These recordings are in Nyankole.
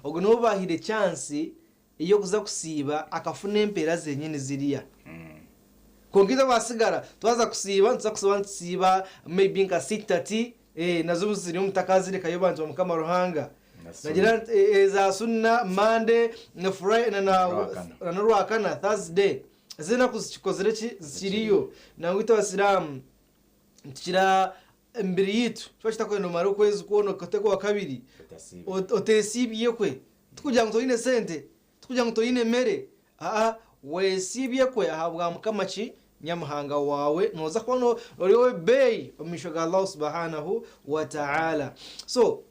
Ogwo niwe bahaire chance ey'okuza kusiiba akafuna empeera zenyini ziriya. Kwonka itwe abasigara twaza kusiiba nituza kusiiba nitusiiba maybe nka sitati eh, nazo ziri omu takazirekayo bantu ba Mukama Ruhanga. Na sunna. Nagira nti eh, za sunna Monday na Friday na na Orwakana. na n'orwakana Thursday ezo enaku zikikozire ki zikiriyo. Nangwa itwe abasiraamu nitukira emibiri yaitu kiba kitakwenda omare okwezi kwona okateka owakabiri Otasiibe. otesiibye kwe tikugira ngu toine sente tikugira ngu toine mere aa wesiibye kwe ahabwa Mukama ki Nyamuhanga waawe noza kuba ori ow'ebeeyi omu maisho ga Allahu subhanahu wa ta'ala. So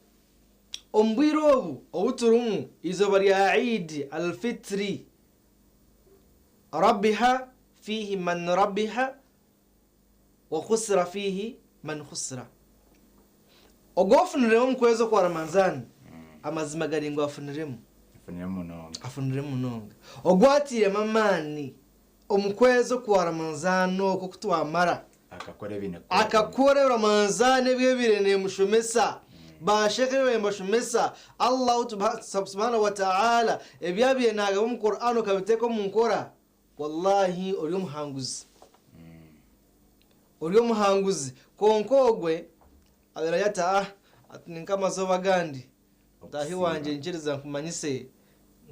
omu bwire obu obu turimu eizooba rya Eid al-Fitri rabiha fiihi man rabiha wa khusira fiihi man khusira. Ogwo ofuniremu omu kwezi okwa Ramanzani, amazima gari ngu afuniremu. Afuniremu munonga. Afuniremu munonga. Ogwo atiiremu amaani omu kwezi okwa Ramanzani okwo oku twamara. Akakora ebiine kukorwa. Akakora Ramanzani ebi ebaire neemushomesa. Ba Sheikh ebi babaire nibashomesa. Allahu subhanahu wa ta'ala ebi abaire naagamba omu Qur'an okabiteeka omu nkora. Wallahi ori omuhanguzi. Ori omuhanguzi. Kwonka ogwe abeera ari ati ah ati ni nk'amazooba agandi. Mutaahi wangye nyikiriza nkumanyise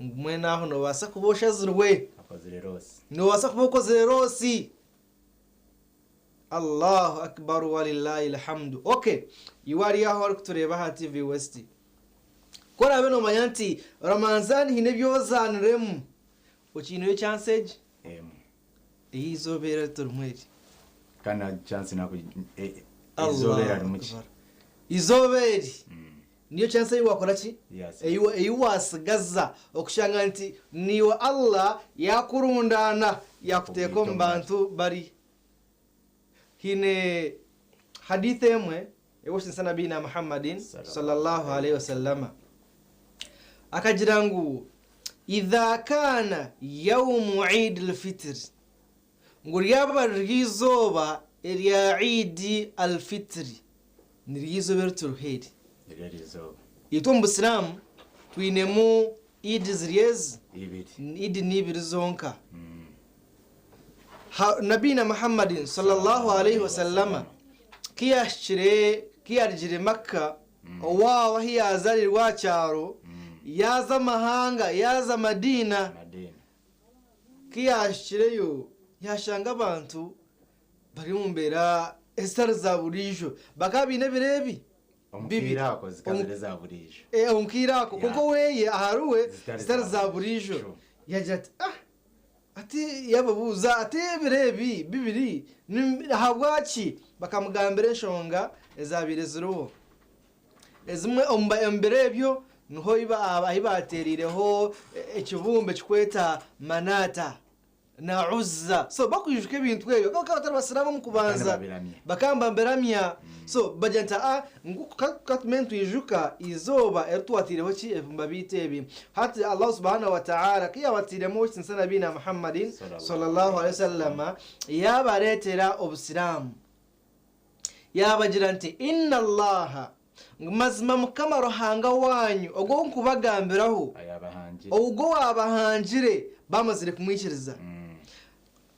ngu mbwenu aho noobaasa kuba oshazirwe. Akozire roosi. Noobaasa kuba okozire roosi. Allahu Akbar walillahi alhamdu. Okay, iwe ari aho orikutureeba aha TV West. Ku oraabe noomanya nti Ramanzani haine ebi ozaaniremu, Okiineyo chance egi? Emwe. Ei eizooba eri turimu eri. Kandi na chance naku eizooba eri harimu ki? Akbar. Eizooba eri niyo chance ei wakora ki? Yes. Ei ei wasigaza okushanga nti niiwe Allah yakurundaana yakuteeka omu bantu bari. Haine hadith emwe Ew'okutinisa Nabiyina Muhammadin sallallahu alaihi wasallama akagira ngu Idha kaana yaumu Eid al-Fitr, ngu ryaba riri eizooba erya Eid al-Fitr, niryo eizooba eri turiho eri. Niryo eri izooba. Itwe omu Busiraamu twinemu Eid ziri ezi? Ibiri. Eid ni ibiri zonka. Ha, Nabiyina Muhammadin sallallahu alaihi wasallama kiyahikire kiyarugire Makka owaabo ahi yazarirwe aha kyaro yaaza amahanga yaaza Madiina Madiina. kiyahikireyo yashanga abantu bari omu mbeera ezitari za buriijo bakaba baine ebiro ebi Omu bibi kaire ako zikaba Omu ziri eza buriijo. Eh, omu kaire ako Yeah. kwonka oweye ahariwe Zitari zitari za za buriijo True. yagira ati ah Ati yababuuza ati, Ebiro ebi bibiri ahabwaki? Bakamugambira enshonga ezaabaire ziriho. Ezimwe omu biro ebyo niho ahu baateereireho ekibumbe kirikweta Manata na Uzza. So bakwijuka ebintu ebyo, bakaba batari Basiraamu omu kubanza, bakaba nibabiramya. So bagira nti, Aa, ngu ka tugume nitwijuka eizooba eri twateireho ki ebibumba byaitu ebi. Hati Allah subhanahu wa ta'ala ku yaabateiremu ow'ekitiinisa Nabiina Muhammadin sallallahu alaihi wasallama yaabareetera obusiraamu yaabagira nti inna Allaha ngu mazima Mukama Ruhanga waanyu ogwo ou nkubagambiraho ogwo owaabahangire baamazire kumwikiriza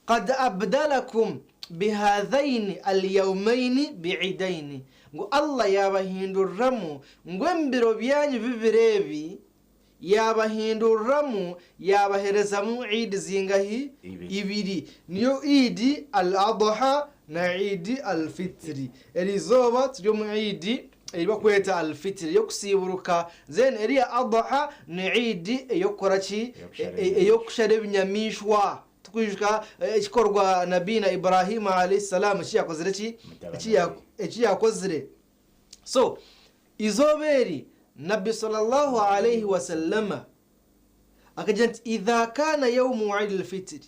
Qad abdalakum bihadhaini alyaumaini biidaini, ngu Allah yaabahinduriramu ngu omu biro byanyu bibiri ebi yaabahinduriramu yaabaherezamu Eid zingahi? Ibiri. Niyo Eid al Adha na Eid al Fitri. Eri izooba turi omu Eid ei barikweta al Fitri ey'okusiiburuka, then eriya Adha ni Eid ey'okukora ki? Ey'okushara ebinyamaishwa. Tukwijuka ekikorwa Nabiina Ibrahim alayhi salaam eki yakozire ki? Eki yakozire. So, eizooba eri Nabbi sallallahu alayhi wa sallama akagira nti idha kaana yaumu Eid al-Fitri,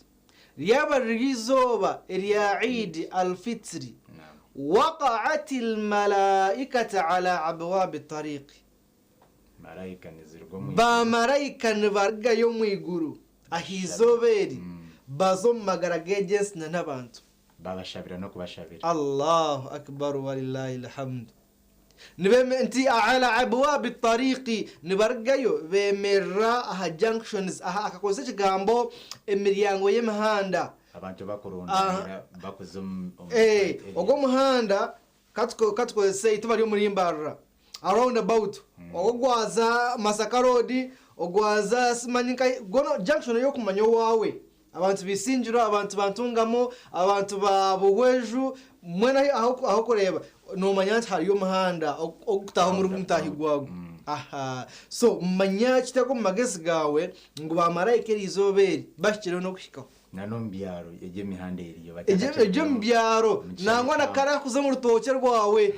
ryaba riri eizooba erya Eid al-Fitri, waqa'at al-malaikata ala abwabi tariqi, Baamaraika nibarugayo omu iguru aha izooba eri, baza omu magara g'egi ensi na n'abantu. Babashabira n'okubashabira. Allahu Akbar walillahi alhamdu. Nibeme nti ala abwabi tariqi nibarugayo bemerera aha junctions aha akakozesa ekigambo emiryango y'emihanda. Abantu bakurundanira bakuza omu Eh, ogwo omuhanda katukozese itwe bari omuri Mbarara a round about ogwo gwaza Masaka road ogwaza simanyi nka gono junction ey'okumanya owaawe abantu b'Isingiro abantu ba Ntungamo abantu ba Buhweju mwena ahu ahukureeba nomanya nti hariyo omuhanda ogukutaaha omuri mutaahi gwawe aha so manya kiteeka omu magezi gaawe ngu bamaraika eri izooba eri bahikireho n'okuhikaho. Na n'omu byaro egyo emihanda eriyo Egyo egyo omu byaro Omu kishaka. nangwa na kare akuza omu rutookye rwawe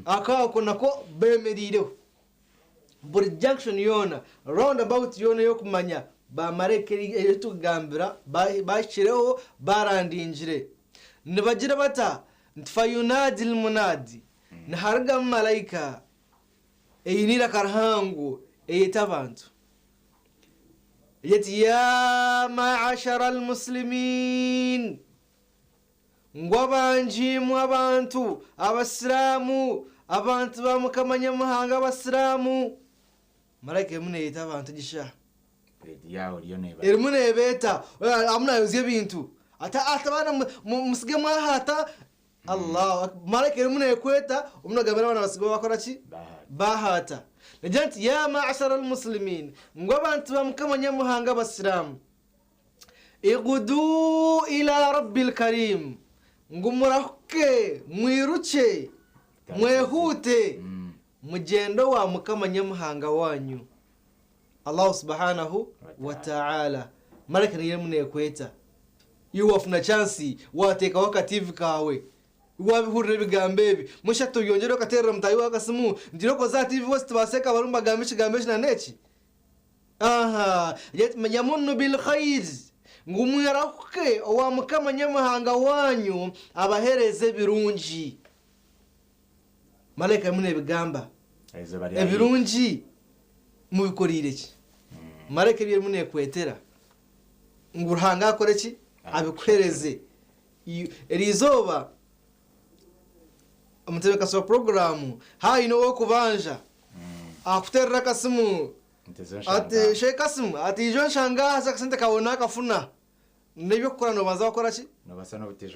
akaako nako bemereireho. Buri junction yoona, round about yoona ey'okumanya bamaraika eri ei turikugambira bahikireho barandingire. Nibagira bata nti fayunaadi lmunaadi, niharugamu maraika eine eiraka rihango eyeta abantu. Eti ya ma'ashara al-muslimin, ngu abangi imwe abantu abasiraamu, abantu ba Mukama Nyamuhanga abasiraamu. Malaika erimu neyeta abantu egi shaaha. Erimu nebeeta, arimu nayozya ebintu. Ati ati abaana musige mwahata. Allahu Akbar. Malaika erimu nekweta, orimu nogambira abaana basige bakora ki? Bahata. Negira nti ya ma'ashara al-muslimin, ngu abantu ba Mukama Nyamuhanga abasiraamu. Iguduu ila Rabbil Karim, ngu murahuke, mwirukye, mwehuute, mugyende owa Mukama Nyamuhanga waanyu, Allahu Subhanahu wa Ta'ala. Malaika niyo erimu neekweta. Iwe wafuna chansi, waateekaho akatiivi kaawe, waabihurira ebigambo ebi, mbwenu shi hati oryongyera okateerera mutaahi waawe akasimu nti rokoza aha tiivi bosi tubaase barimu nibagamba ekigambo eki na n'eki? Aha, yamunnu bil khair, ngu mwerahuke owa Mukama Nyamuhanga waanyu abaheereze ebirungi. Malaika arimu neebigamba. Ebirungi mubikoreire ki? Malaika ebi erimu neekwetera ngu Ruhanga akore ki? Abikuheereze. Eriizooba omutebeekanisa wa puroguraamu haaba haine ow'okubanja akuteerera akasimu ati Sheikh Kassim ati ijo nshanga haza akasente kaawe naakafuna n'eby'okukora noobanza wakora ki?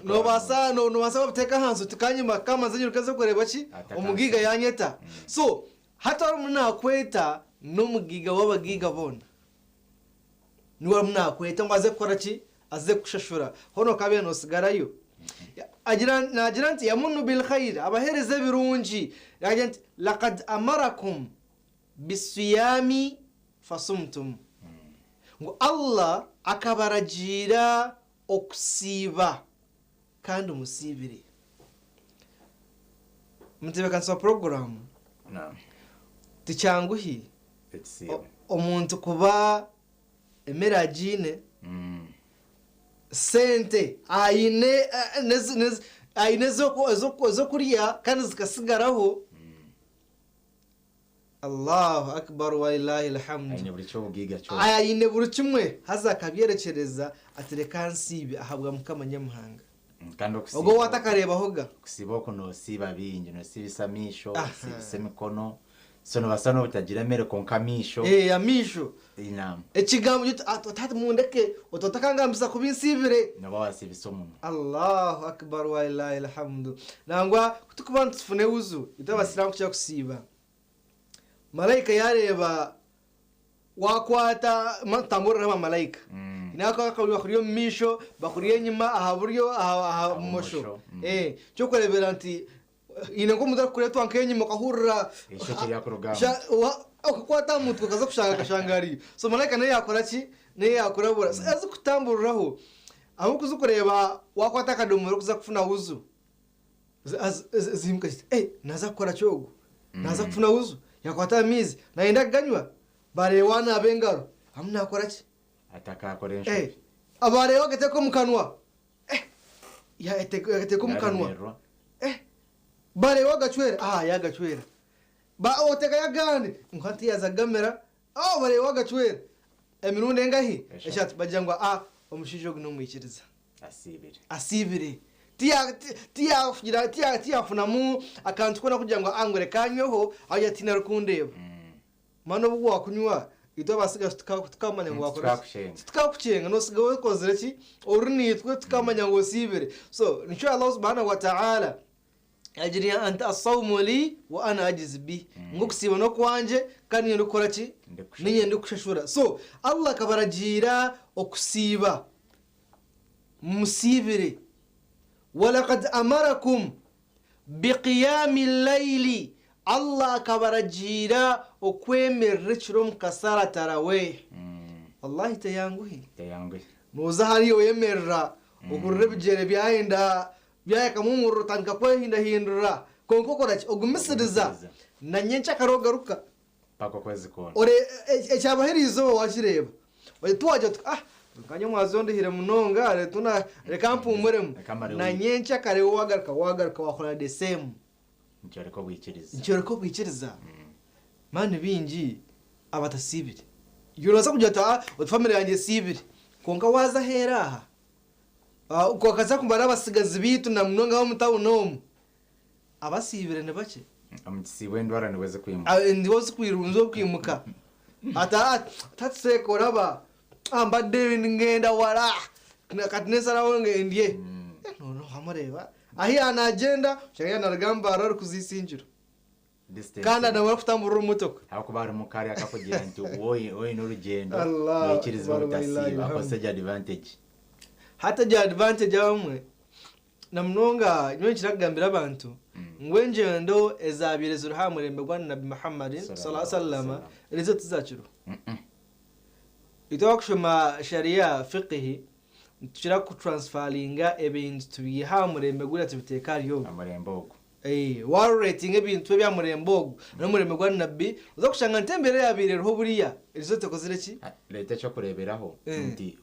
Noobaasa noobaasa wabiteeka ahansi oti kanyima kamanze nyiruke nze kureeba ki omugaiga yaanyeta. So hati orimu naakweta n'omugaiga w'abagaiga boona. Niwe arimu naakweta ngu aze kukora ki? Aze kukushashura. Hoona okaabaire noosigarayo. Agira, naagira nti, Yamunnu bilkhair, abaheereza ebirungi. Naagira nti, Laqad amarakum bisiyami fasumtum. Ngu Allah akabaragiira okusiiba kandi musiibire. Omutebeekanisa wa puroguraamu, tikyanguhi omuntu kuba emere agiine, sente aine aine ez'okurya kandi zikasigaraho. Allahu Akbar walilahi alhamdu. Aine buri ky'obugaiga kyona. Aine buri kimwe haza akabyerekyereza ati reka nsiibe ahabwa Mukama Nyamuhanga. Kandi okusiiba Ogwo ou atakareebahoga. Okusiiba oku noosiiba bingi, noosiibisa amaisho, Aha. osiibisa emikono, so noobaasa n'obutagira mere kwonka amaisho. Eh, amaisho. Naam. Ekigambo oti ati hati mundeke, oti otakangambisa kubi nsiibire. Nooba waasiibisa omunwa. Allahu Akbar walilahi alhamdu. Nangwa ku turikuba nitufuna ewuzu, itwe abasiraamu kukira kusiiba, Malaika yareeba wakwata tamburira bamalaika bakuri omu maisho bakuri enyima aha buryo aha bumosho kyokurebera nti haine nk'omuntu arikukuretwa nk'enyima okahurira okakwata aha mutwe okaza kushanga akashanga ariyo so malaika nawe yakora ki nawe yakurabura azikutamburiraho ahabw'okuza kureeba wakwata akadomora orikuza kufuna wuzu Ziimuka ziti, Ei, naaza kukora ki ogu? Naaza kufuna wuzu? Yaakwata aha maizi, naayenda kuganywa? Bareeba anaaba engaro, amu naakora ki? Atakaakora enshobi. Bareeba agateeka omu kanwa. Yaateeka omu kanwa. Yaaremererwa. Bareeba agacwera, aha yaagacwera. Oteekayo agandi, ngu hati yaaza kugamira, bareeba agacwera. Emirundi engahi? Eshatu. Eshatu. Bagira ngu, omushaija ogu n'omwikiriza. Asiibire. Asiibire. Tiyagira tiyafunamu akantu koona kugira ngu ah ngu reka anyweho ahakugira tihaine arikundeeba. Mani obu waakunywa itwe abatsigazi tukamanya ngu waakora ki? Titukaakukyenga, nootsiga weekozire ki? Ori naitwe tukamanya ngu osiibire. So nikyo Allah subhanahu wa ta'ala yaagira nti Assawmu li wa ana ajizi bih, ngu okusiiba n'okwangye kandi niinye ndikukora ki? Niinye ndikushashura. So Allah akabaragiira okusiiba, musiibire. Walaqad amarakum Biqiyami llaili, Allah akabaragiira okwemerera ekiro mukasara Taraweh. Wallahi teyanguhi. Teyanguhi. Noza hariya oyemerera ohurira ebigyere byayenda byayakamu omuriro otandika kwehindahindura kwonka okoraki? Ogumisiriza Ogumisiriza. na nyenkyakare ogaruka. Paka okwezi kwona. Ore ekyabaho eriizooba wakireeba. Tiwagira oti ah nkanye omwazyo nduhire munonga reka mpuumuremu. Reka mmare Na wiiki. nyenkyakare wagaruka wagaruka wakora the same. Nikyoreka obwikiriza. Nikyoreka obwikiriza. Mani baingi abatasiibire. Iwe noobaasa kugira oti ah oti famire yangye esiibire. Kwonka waaza aheeru aha, okaza kumara abatsigazi baitu na munonga ab'omu tawuni omu, Abasiibire ni bakye. Omu kisiibo endwara nibwo zikwimuka. Nibwo zikwimuka. Ati seeka oraba mbadde ngenda wara kati nensaraho ndye. Noneho wamureeba ahu yaaba nagyenda oshanga yaaba naruga Mbarara arikuza Isingiro. Kandi nawe arikutamburira omu motoka. Ahabw'okuba harimu kariya akakugira nti woine orugyendo noikirizibwa obutasiiba akozesa egyo advantage. Hati egyo advantage abamwe Na munonga nyowe nkira kugambira abantu ngu engyendo ezaabaire ziriho aha murembe gwa Nabbi Muhammad sallallahu alaihi wasallam eriizooba tizakiriho. Itwe abakushoma Sharia, Fiqh, nitukira ku transferringa ebintu tubiiha aha murembe guriya tubiteeka ahari ogu. Omurembe ogu. Wa relatinga ebintu eby'aha murembe ogu n'omurembe gwa Nabbi, oza kushanga nti embeera eyaabaire eriho buriya eriizooba tekozire ki? Reeta eky'okureeberaho nti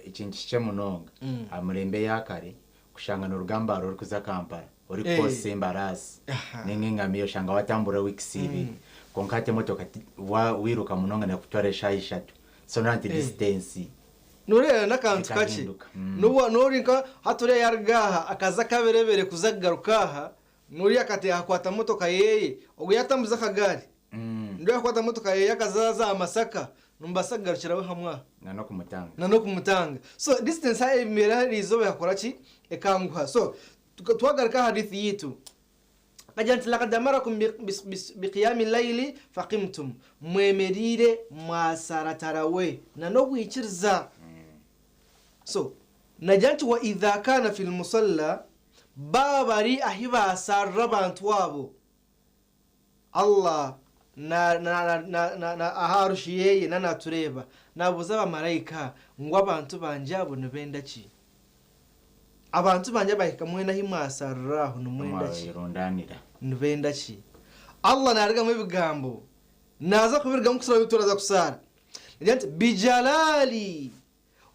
ekintu kikye munonga aha mirembe eya kare kushanga noruga Mbale orikuza Kampala orikukozesa embaraasi ninga engamiya oshanga watambura weeks ibiri kwonka hati emotoka wiruka munonga nekutwara eshaaha ishatu so noreeba nti distance Noreeba n'akantu kakye ekahinduka. Nobu nori nka hati oriya yaruga aha akaza Kaberebere kuza kugaruka aha noriya akati yakwata motoka yeye ogwo yatambuza akagaari Ndu yakwata motoka yeye akaza aza aha Masaka nimubaasa kugarukiraho hamwe aha. Na n'okumutanga. Na n'okumutanga. So distance aha embeera hariya eizooba yakora ki? Ekanguha. So twagaruka aha hadith yaitu, akagira nti laqad amarakum biqiyami layili faqimtum, mwemereire mwasara taraweh na n'obwikiriza. So nagira nti wa idha kana fil musalla, baaba bari ahi baasarira abantu abo, Allah na na na na na aha arushi yeye na natureeba, nabuuza abamaraika ngu abantu bangye abo nibenda ki? Abantu bangye abahika mwena ahi mwasarira aho nimwenda ki? Mwaberundanira. Nibenda ki? Allah narugamu ebigambo, naza kubirugamu kusura turaza kusaara. Nagira nti bijalali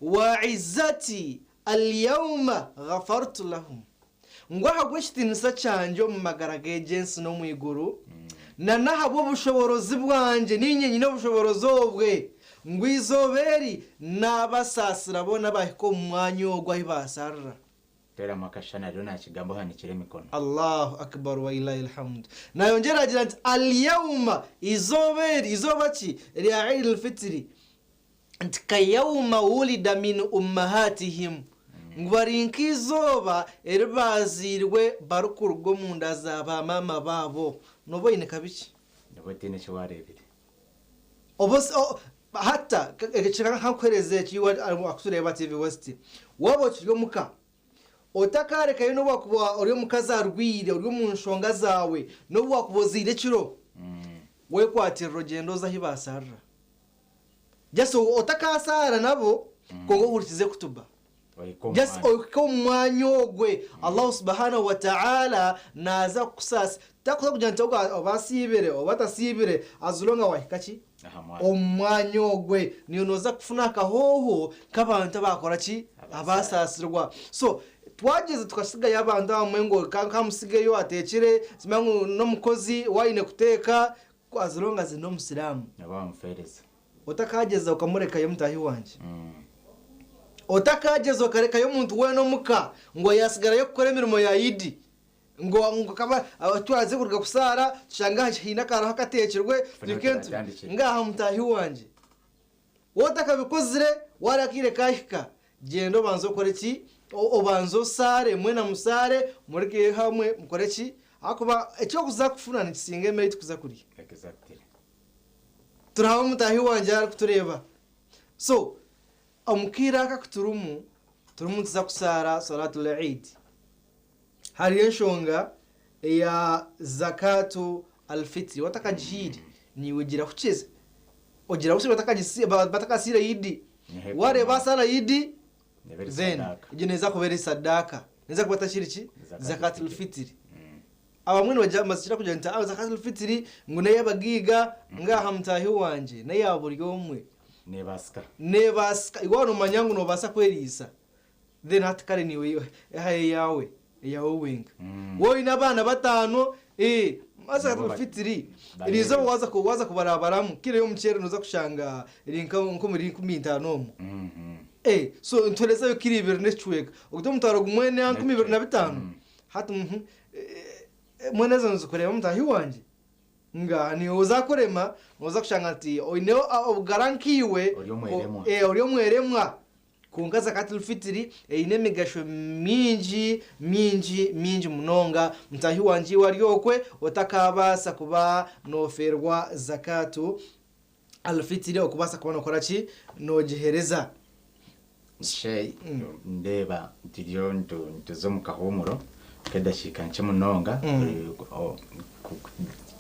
wa izzati alyauma ghafartu lahum. Ngu ahabw'ekitiinisa kyangye omu magara g'egi ensi n'omu iguru, na n'ahabw'obushoboorozi bwangye, niinye nyine obushoboorozi obwe, ngu eizooba eri naabasaasira boona abaahika omu mwanya ogwo ahu baasharira. Teeramu akashushani ariyo naakigamba ohanikire emikono. Allahu Akbar Walillahil Hamd. Naayongyera agira nti, Al-yauma, eizooba eri, eizooba ki? Erya Eid al-Fitri. Nti kayauma wulida min ummahatihim, ngu bari nk'eizooba eri baazairwe barikuruga omu nda za baamaama baabo. Nooba oine kabi ki? Nooba otaine eki waareebire. Oba osi, o, hata, eki reka nkuheereze eki iwe arikutureeba TV West. Waaba okiri omuka, otakaarekayo n'obu waakuba ori omukazi arwaire, ori omu nshonga zaawe, n'obu waakuba ozaire ekiro, weekwatirire ogyende oze ahi baasharira. Just otakasaara nabo kwonka ohurikize kutuba. Just ohike omu mwanya ogwe Allahu subhanahu wa ta'ala naaza kukusaasa. Takuza kugira nti ogu oba asiibire oba atasiibire as long wahika ki? Omu mwanya ogwe niiwe nooza kufuna akahooho k'abantu abaakora ki? Abaasaasirwa. So twagyeza tukasigayo abantu abamwe ngu ka musigeyo ateekire, simanya ngu n'omukozi ou aine kuteeka, Ku as long as n'omusiraamu. Nabo bamufeereza. Otakagyeza okamurekayo mutaahi wangye. Otakagyeza okarekayo omuntu weena omuka ngu yaasigarayo kukora emirimo ya Idi. Ngu ngu akaba twaze kuruga kusaara tushanga haine akaraho akateekirwe Funa turatandikire. Ngaaha mutaahi wangye. Waaba otakabikozire wareeba akaire kahika gyenda obanze okore ki? Obanze osaare mwena musaare murye hamwe mukore ki? Ahakuba eki orikuza kufuna nikisinga emere ei turikuza kurya. Exactly. Turi hamwe mutaahi wangye arikutureeba. So omu kaire aka aku turimu, turimu nituza kusaara Salatul Eid. Hariho enshonga eya Zakatu Al-Fitri, watakagihiire naiwe gira kukiza, ogira kukiza batakasiire Idi. Wareeba basaara Idi, then egyo neeza kuba eri sadaka, neeza kuba etakiri ki? Zakatul Fitri. Abamwe nibakira kugira nti Zakatul Fitri ngu n'ey'abagaiga, ngaaha mutaahi wangye, n'eya buri omwe. Neebaasika. Neebaasika. Iwe waaba noomanya ngu noobaasa kweriisa, Then hati kare niiwe ehayo eyaawe, eyaawe wenka. Waaba oine abaana bataano, eh, haza Nabo ba- fitiri, bareebe. eriizooba waaza ku- waaza kubarabaramu, kiro y'omuceeri nooza kushanga eri nka nk'omuri 50 omwo. Eh, so nituherezayo kiro ibiri n'ekicweka. Ogwo omutwaro gumwe na 25. Hati eh, mbwenu ezo nizikureba mutaahi wangye? Nga niiwe oza kurema, nooza kushanga nti oine obugara nkaiwe, Ori omweremwa. eh, ori omweremwa. Kwonka Zakatul Fitri eine emigasho mingi mingi mingi munonga. Mutaahi wangye iwe ari okwe otakaabaasa kuba noofeerwa Zakatu Al Fitri okubaasa kuba nookora ki? Noogiheereza. Shey ndeeba turiyo nituza omu kahuumuro k'edakiika nkye munonga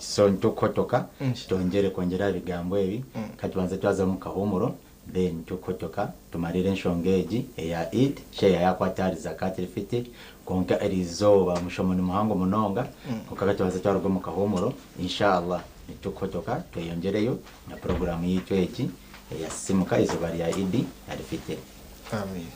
so nitukuhotoka twongyere kwongyera aha bigambo ebi ka tubanze twaza omu kahuumuro. Then tukuhotoka tumarire enshonga egi eya Eid, sheya yakwata ahari Zakat al-Fitr, kwonka erizooba omushomo ni muhango munonga, kwonka katubanze twaruga omu kahuumuro, Insha Allah nitukuhotoka tweyongyereyo na puroguramu yaitu egi eya Sisimuka eizooba rya Eid al-Fitr. Ameen.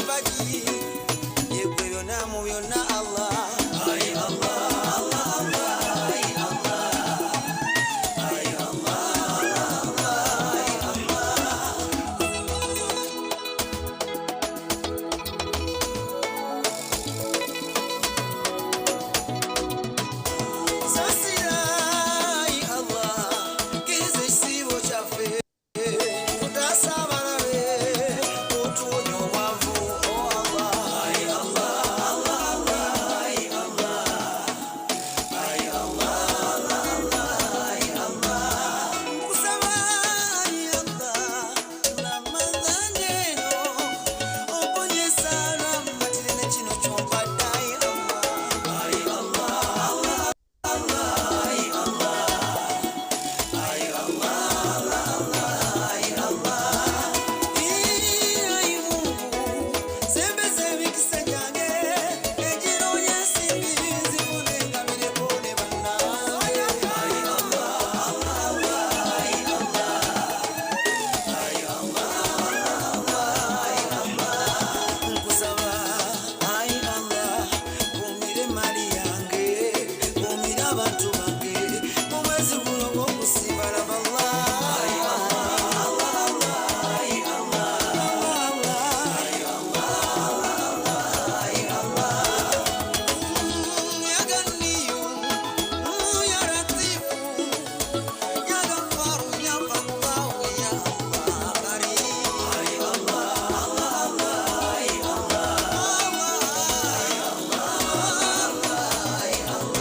mpagi yegwe byonna mu byonna Allah Ayi Allah Allah Allah Ayi Allah Ayi Allah Allah Ayi Allah. Sasira ayi Allah kkiriza ekisiibo kyaffe tutaasa abalabe otuwonya obwavu oh Allah Ayi Allah Allah Allah Ayi Allah Ayi Allah Allah Allah Ayi Allah nkusaba ayi Allah Ramadhan eno omponyesa rammatire ne kino ky'ompadde ayi Allah Ayi Allah Allah Allah Ayi Allah Ayi Allah Allah Allah Ayi Allah Ayi Mungu sembeza emikisa gyange eginoonya ensimbi nzifune ngabireko ne bannange Ayi Allah Allah Allah Ayi Allah Ayi Allah Allah Ayi Allah nkusaba ayi Allah kuumira emmali yange kuumira abantu bange mu mwezi guno gw'okusiiba laba Allah Ayi Allah Allah Allah Ayi Allah Allah Ayi Allah Allah Ayi Allah Ya Ganiyu Ya Latifu Ya Ghafaru Ya Fattahu Ya Allah Karim Ayi Allah Allah Allah Ayi Allah Ayi Allah Ayi Allah Ayi Allah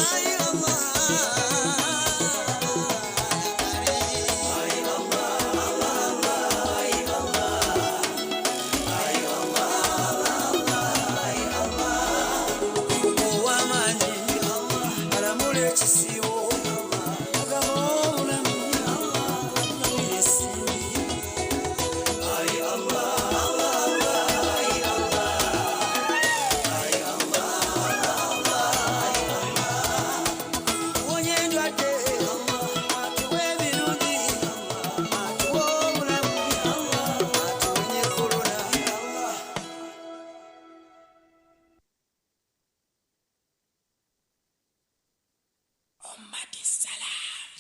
Ayi Allah Ayi Allah Ayi Allah Allah Allah Ayi Allah Ayi Allah Allah Ayi Allah ow'amaanyi alamula ekisiibo agaba obulamu agabira ensimbi Ayi Allah Allah Allah Ayi Allah Ayi Allah Allah Ayi Allah wonya endwadde atuwa ebirungi atuwa obulamu atuwonye korona.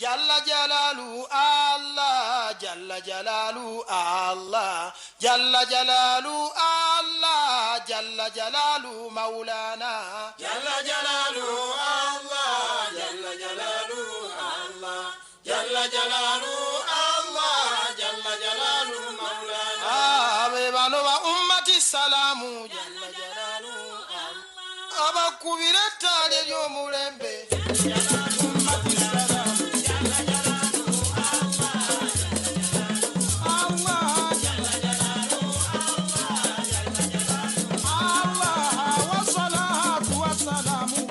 Jalla jalalu Allah, Jalla jalalu Allah, Jalla jalalu Allah, Jalla jalalu Maulana. Jalla jalalu Allah, Jalla jalalu Allah, Jalla jalalu Allah, Jalla jalalu Maulana. Abe bano ba ummati salamu, Jalla jalalu Allah. Abakubira ettaala ery'omulembe. Ummati salamu. Allah, Allah, wassalatu wassalamu.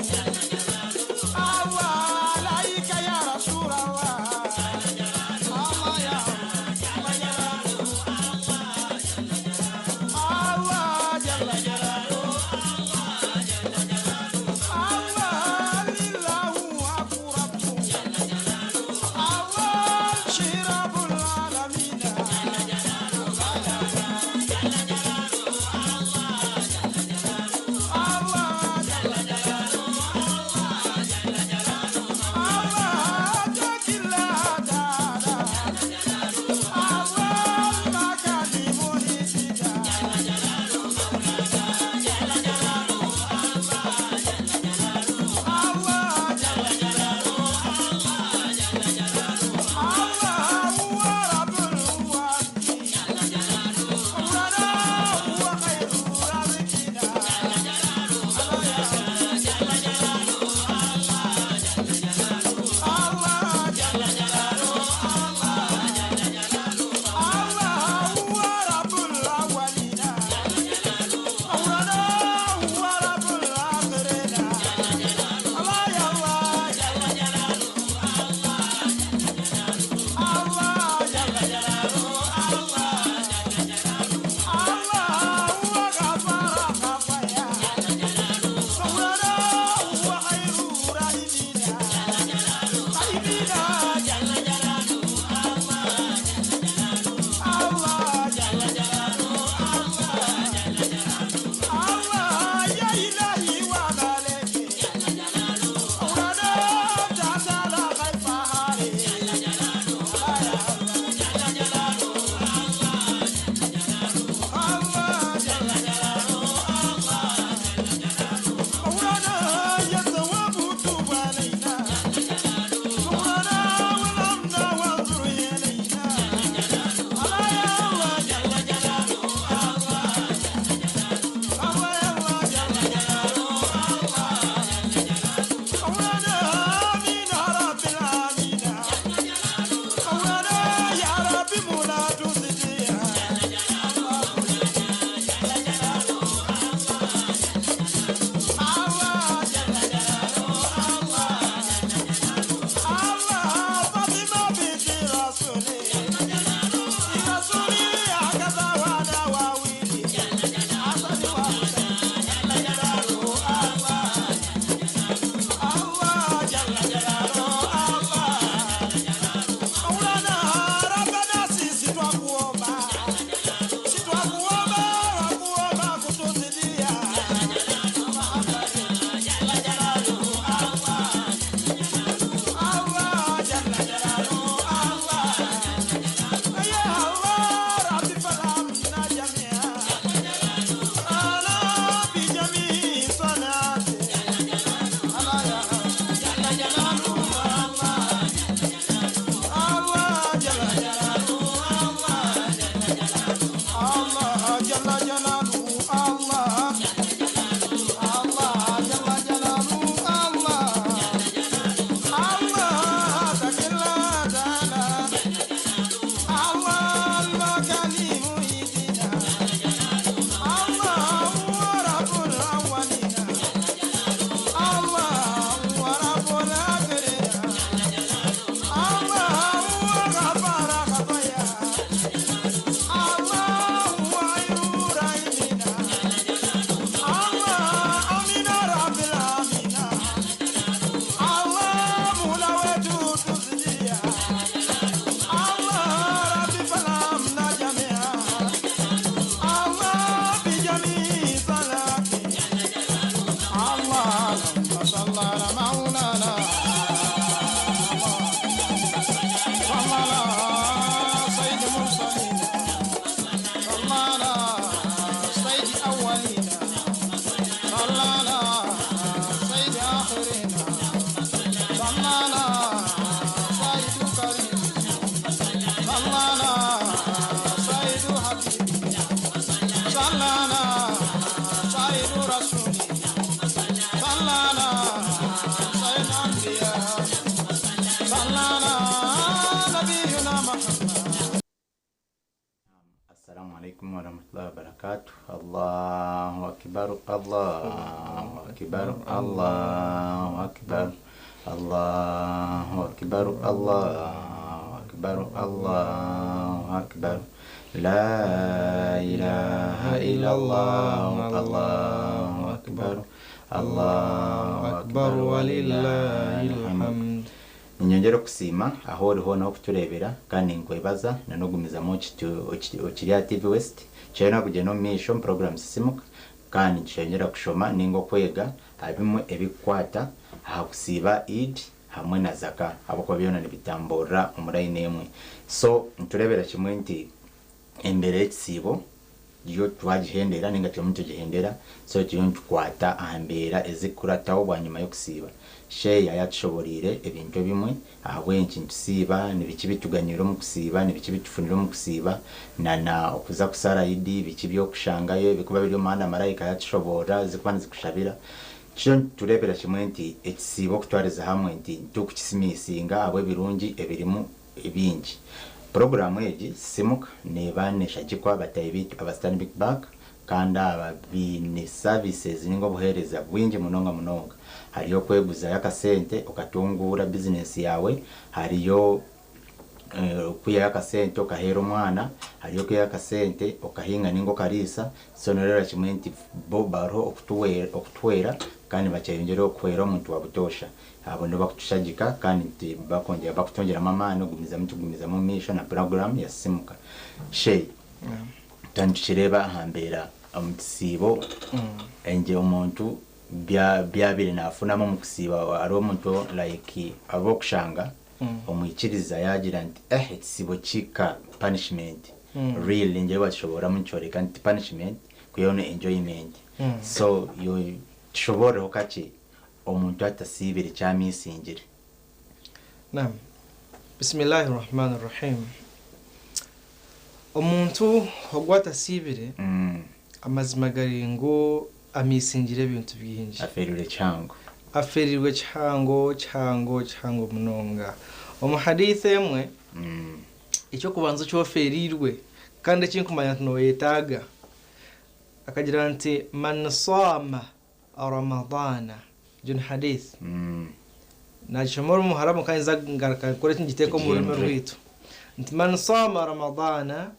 Allah, alaika ya Rasulallah. Allah ya Allah, Jalla jalaluhu. Allah, lillahu akbar. Muhammad. Assalamu alaikum warahmatullahi wabarakatuh. Allahu akbar, Allahu akbar, Allahu akbar, Allahu akbar, Allahu akbar, Allahu akbar. La ilaha illallah, Allahu akbar, Allahu akbar, walillahil hamd. Ninyongyera okusiima ahu ori hoona ahokutureebera kandi ninkwebaza na n'ogumizamu okiri aha TV West. Kyena kugyenda omu maisho omu puroguramu Sisimuka kandi nikyeyongyera kushoma ninga okwega aha bimwe ebikukwata aha kusiiba Eid hamwe na Zaka ahabw'okuba byona nibitamburira omu layini emwe. So nitureebera kimwe nti embeera y'ekisiibo yo twagihendera ninga turimu nitugihendera so turiyo nitukwata aha mbeera ezikukurataho bwanyima y'okusiiba. Sheya yatushoboreire ebintu ebimwe ahabw'enki nitusiiba, nibiki ebituganyirwe omu kusiiba, nibiki ebitufunire omu kusiiba na na okuza kusara Idi, biki ebyokushangayo ebikuba biri omu muhanda maraika yatushoboorora ezikuba nizikushabira. Tutyo nitureebera kimwe nti ekisiibo okutwariza hamwe nti titukukisimiisinga ahabw'ebirungi ebirimu ebingi. Puroguraamu egi Sisimuka neeba neshagikwa bataahi baitu aba Stanbic Bank kandi aba baine services ninga obuheereza bwingi munonga munonga. Hariyo okweguzayo akasente okatunguura bizinesi yaawe, hariyo okwihayo akasente okaheera omwana, hariyo okwihayo akasente okahinga ninga okariisa, so noreebera kimwe nti bo bariho okutuhwera kandi nibakyeyongyera okuhwera omuntu wa butoosha. Abo nibo bakutushagika kandi bakwongyera bakutongyeramu amaani okugumizamu nitugumizamu omu maisho na puroguraamu ya Sisimuka. Shay, twaba nitukireeba aha mbeera omu kisiibo, engye omuntu byabaire nafunamu omu kusiiba hariho omuntu like abu okushanga omwikiriza yagira nti eh ekisiibo kika punishment really ngye wakishoboramu nikyoreka nti ti punishment kwihaho ni enjoyment so kishoborereho kakye omuntu atasiibire eki amisingire. Naam. Bismillahi Rahmani Rahim. Omuntu ogu atasiibire, amazima gari ngu amisingire ebintu bingi. Afeereirwe kihango. Afeereirwe kihango, kihango, kihango munonga. Omu hadiith emwe, eky'okubanza eki ofeereirwe kandi eki nkumanya nti noyetaaga, akagira nti, Man saama Ramadhana, egyo ni hadiith. Naagishoma omu Ruharabu kandi ninza kugaruka nkore eki ngiteeke omu rurimi rwaitu. Nti, Man saama Ramadhana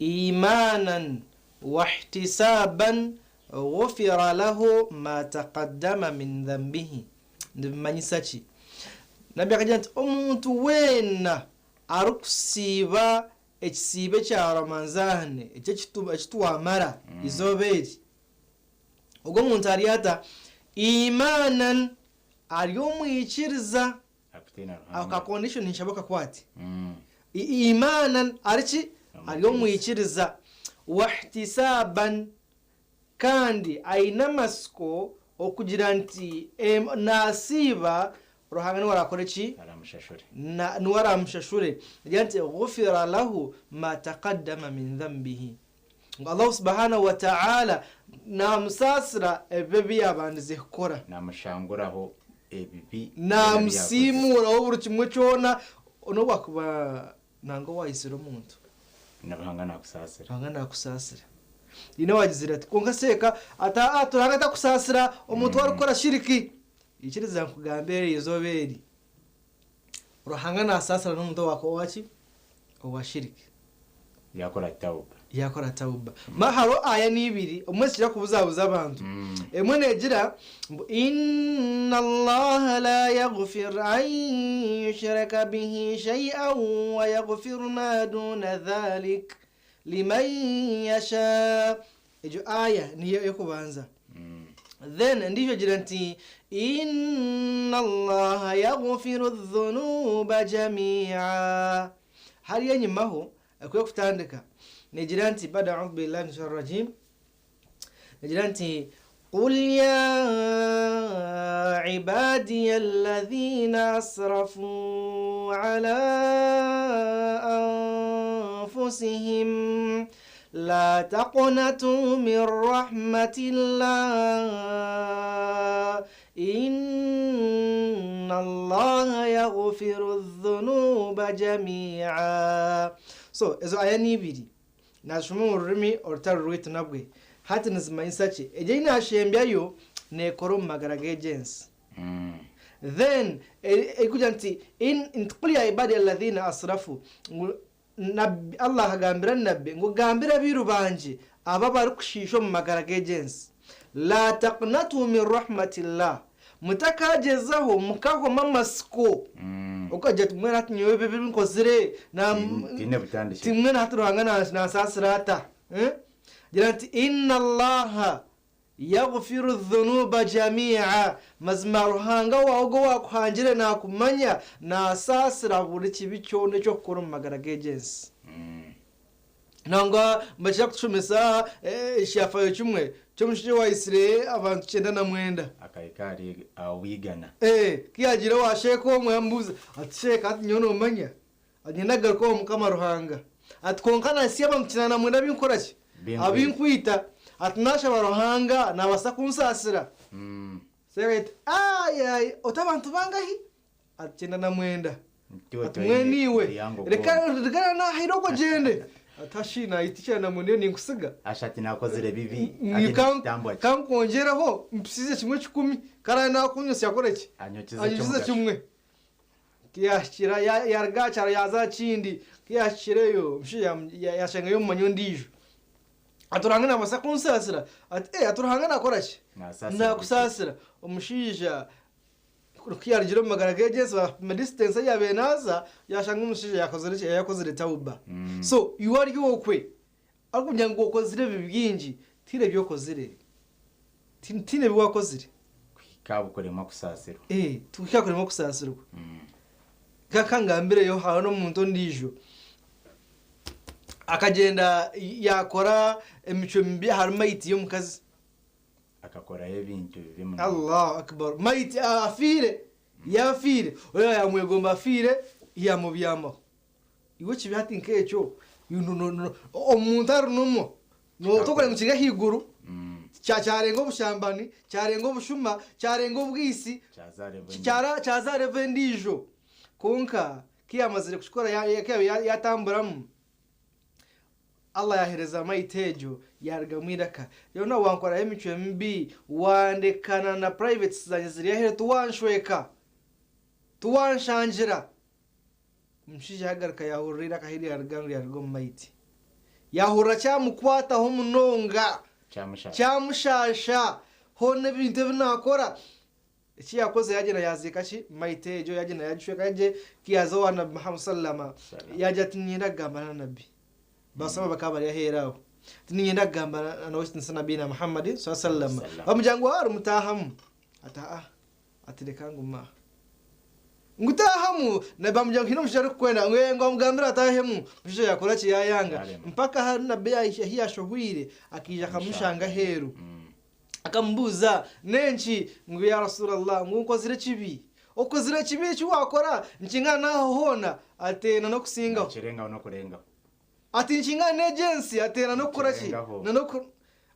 iimaanan wahtisaaban ghufira lahu ma taqaddama min dhanbihi. Nibimanyisa ki? Nabbi akagira nti, Omuntu weena arikusiiba ekisiibo ekya Ramanzaane, eki eki twamara eizooba eri, ogwo omuntu ari ata? Iimaanan, ari omwikiriza. Akutiina Ako Ruhanga. ka condition ninshaba okakwate. Iimaanan, ari ki? Ari omwikiriza. Wahtisaaban, kandi aine amatsiko okugira nti naasiiba Ruhanga niwe araakore ki? Araamushashure. Niwe araamushashure. Nagira nti ghufira lahu ma taqaddama min dhanbihi. Ngu Allahu subhanahu wa ta'ala naamusaasira ebibi ebi yaabandize kukora. Naamushanguraho ebibi byona ebi yaakozire. Naamusiimuuraho buri kimwe kyona n'obu akuba nangwa waayitsire omuntu. Na Ruhanga naakusaasira. Ruhanga naakusaasira. Haine owaagizire ati, Kwonka seeka ati, Aa, Ruhanga takusaasira omuntu orikukora shiriki. Ikiriza nkugambire eri izooba eri, Ruhanga naasaasira n'omuntu owaakora ki? Owa shiriki. Yaakora tauba. Yaakora tauba. Ma hariho aya n'ibiri, obumwe zikira kubuzabuza abantu. Emwe neegira ngu, Inna Allaha laa yaghfir an yushraka bihi shay'an wa yaghfir maa duuna dhalik liman yashaa. Egyo aya niyo ey'okubanza. Then endiijo egira nti, Inna Allaha yaghfiru dhunuuba jamii'a. Hariya enyimaho, ku erikutandika neegira nti, Ba'da a'udhu billahi mina shaitani rajiim, neegira nti, Qul ya ibadiya alladhina asrafu ala anfusihim la taqnatu min rahmatillah inna Inna Allaha yaghfiru dhunuba jami'a. So ezo aya ni ibiri nazishoma omu rurimi orutari rwaitu nabwe hati nizimanyisa ki? Egyo ei nashembyayo nekora omu magara g'egi ensi. Then erikugira nti in nti qul ya ibadi alladhina asrafu ngu Nabbi, Allah akagambira Nabbi ngu gambira abairu bangye abo abarikushiisha omu magara g'egi ensi, La taqnatu min rahmatillah, mutakagyezaho mukahwamu amatsiko, okagira oti mbwenu hati nyowe ebi ebi nkozire na Tihaine butandikiro. mbwenu hati Ruhanga nansaasira ata? Agira nti Inna Allaha Yaghfiru dhunuba jami'a, mazima Ruhanga waawe ogwo owaakuhangire naakumanya, naasaasira buri kibi kyona eki orikukora omu magara g'egi ensi. Nangwa nibakira kutushomesa ekyafaayo kimwe ky'omushaija owaitsire abantu 99. Akahika ahari ow'eigana. Ku yaagiire owa sheeka omwe yamubuuza ati, Sheeka hati nyowe noomanya? Niinyenda kugaruka owa Mukama Ruhanga. Ati, Kwonka nahitsya abantu 99 abu nkora ki? Abu nkwita. Ati, Naashaba Ruhanga naabaasa kunsaasira? Seeka ati, Ayi, ayi, oti abantu bangahi? Ati, 99. Ati, Mbwenu iwe, reka reka naahaire okwo ogyende. Ati, Hashi naahita 99 iyo ninkutsiga. Asha ati, Naakozire bibi. Ati, Nikitambwa ki? Ka nkwongyereho mpisize kimwe kikumi, ku araabe naakunyotsya akore ki? Anyokyeze Anyokyeze eky'omugasho. kimwe. Ku yaahikire yaaruga aha kyaro yaaza aha kindi, ku yaahikireyo omushaija yaashangayo omumanyi ondiijo. Ati Ruhanga naabaasa kunsaasira? Ati ee, ati Ruhanga naakora ki? Naakusaasira. Omushaija ku yaarugire omu magara g'egyo ensi baapima distance ei yaabaire naaza, yaashanga omushaija yaakozire ki? Yaakozire tauba. So iwe ori okwe, arikugira ngu okozire ebibi bingi, tihaine ebi okozire. Tihaine ebi waakozire. Kuhika aha kuremwa kusaasirwa. Ee, kuhika aha kuremwa kusaasirwa. Ka ngambireyo hariho n'omuntu ondiijo akagyenda yaakora emicwe mibi ahari mayiti y'omukazi. Akakorayo ebintu bibi munonga. Allahu Akbar. Mayiti afiire, yaafiire, oriya yaamwegomba afiire, yaamubyamaho. Iwe ekibi hati nk'ekyo, omuntu ari nomwo, tokureba ngu kiri ahaiguru, kyarenga obushambani, kyarenga obushuma, kyarenga obwitsi, kyaza aha level endiijo. Kwonka ku yaamazire kukikora ku yaabaire yaatamburamu, Allah yaaheereza mayiti egyo yaarugamu eiraka, Yoona wankoraho emicwe mibi, wandekana na privates zangye ziri aheeru tiwanshweka, tiwanshangira. Omushaija yaagaruka yaahurira eiraka ahu ryaruga ngu ryaruga omu maiti. Yaahurira kyamukwataho munonga, kyamushaasha. Hoona ebintu ebi naakora. Eki yaakozire yaagyenda yaaziika ki? Maiti egyo yaagyenda yaagishweka gye. Ku yaaza owa Nabbi Muhammad sallama, yaagira ati niinyenda kugamba na Nabbi. Baasahaba bakaba bari aheeru aho. Ati niinyenda kugamba na ow'ekitiinisa Nabbiina Muhammad sallama. Bamugira ngu waaba mutaahamu. Ati aa. Ati reka ngume aha. Ngu taahamu, Nabbi amugira ngu haine omushaija arikukwenda, ngu ee, ngu amugambire ataahemu. Omushaija yaakora ki? Yaayanga. Mpaka ahari Nabbi ahi yaashohwire, akaija akamushanga aheeru. Akamubuuza, N'enki? Ngu ya Rasulallah, ngu nkozire ekibi. Okozire ekibi eki waakora nikingana n'aho hoona? Ati ee, nan'okusingaho. Nikirengaho n'okurengaho. Ati nikingana n'egi ensi? Ati ee, nan'okukora ki? Nikirengaho. Nan'oku.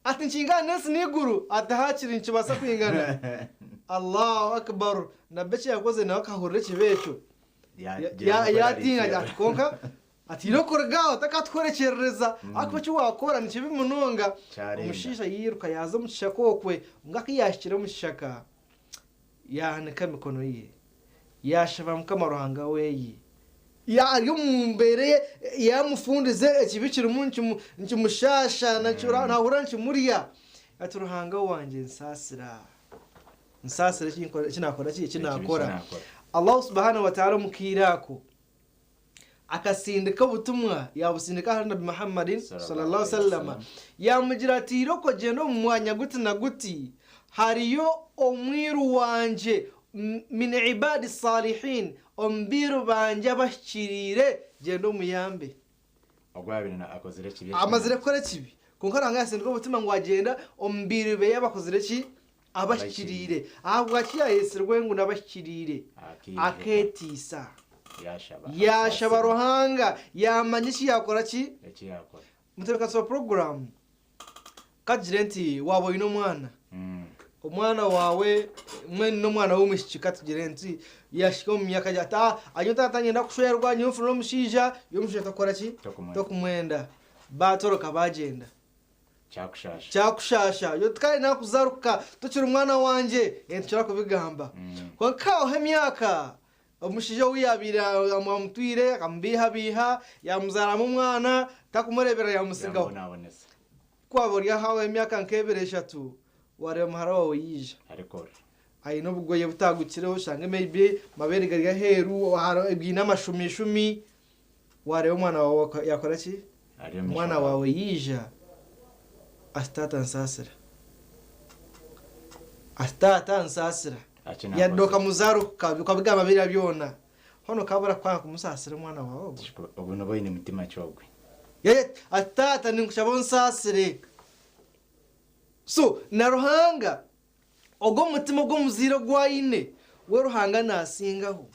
Ati nikingana n'ensi n'eiguru? Ati haakiri nikibaasa kwingana. Allahu Akbar! Nabbi eki yakozire nawe akahurira ekibi ekyo yaatiina agira ati kwonka atiine okuruga aho takatuhwerekyerereza ahakuba eki waakora ni kibi munonga. Omushaija yairuka yaaza omu kishaka okwe, kwonka ku yaahikire omu kishaka yaahanika emikono ye yaashaba Mukama Ruhanga we ari omu mbeera ye yaamufundize ekibi kirimu nikimushaasha naahurira nikimurya ati Ruhanga wangye nsaasira. Nsaasira eki naakora ki? Eki naakora. Allahu subhanahu wa ta'ala omu kaire ako akasindika obutumwa yaabusindika ahari Nabbi Muhammad sallallahu alaihi wasallam yaamugira ati irooko gyenda omu mwanya guti na guti hariyo omwiru wangye min ibadi salihin omu bairu bangye abahikiriire gyenda omuyambe. Ogwo yaabaire akozire ekibi Amazire kukora ekibi kwonka Ruhanga yaasindika obutumwa ngu agyenda omu bairu be abakozire ki? Abahikiriire. Ahabwaki yaayetsirwe ngu n'abahikiriire? Akeeteisa. Yaashaba Ruhanga, yaamanya eki yaakora ki? Mutebeekanisa wa puroguraamu, ka tugire nti waaba oine omwana, Omwana waawe mbwenu n'omwana w'omwishiki katugire nti yahika omu myaka agira ati ah nyowe taata niinyenda kushwerwa nyowe nfune omushaija, iwe omushaija tokukora ki? Tokumwenda. Tokumwenda. Baatoroka baagyenda. Kyakushaasha. Kyakushaasha. Iwe tikare naakuzaruka tokiri mwana wangye. Nitukira kubigamba. Kwonka haabaho emyaka, omushaija ou yaabaire amutwire akamubeihabeiha, yaamuzaaramu omwana, takumureeberera yaamutsigaho. Yaamubonabonesa. Ku waaba ori aho emyaka nk'ebiri eshatu, waareeba muhara waawe yaija. Arikora. Aine obugoye butagukireho, oshange maybe amabeere gari aheeru, bwine amashumishumi. Waareeba omwana waawe yaakora ki? Ari omu maisho Omwana gaawe. waawe yaija ati taata nsaasira. Ati taata nsaasira. Eki Yadde naakozire. okamuzaara okabigamba biriya byona. Hoona okaabura kwanga kumusaasira omwana waawe ogwo? Ogwo nooba oine mutima ki ogwe? Yaya ati taata ninkushaba onsaasire. So na Ruhanga ogwo omutima ogw'omuzaire ogu aine we Ruhanga naasingaho.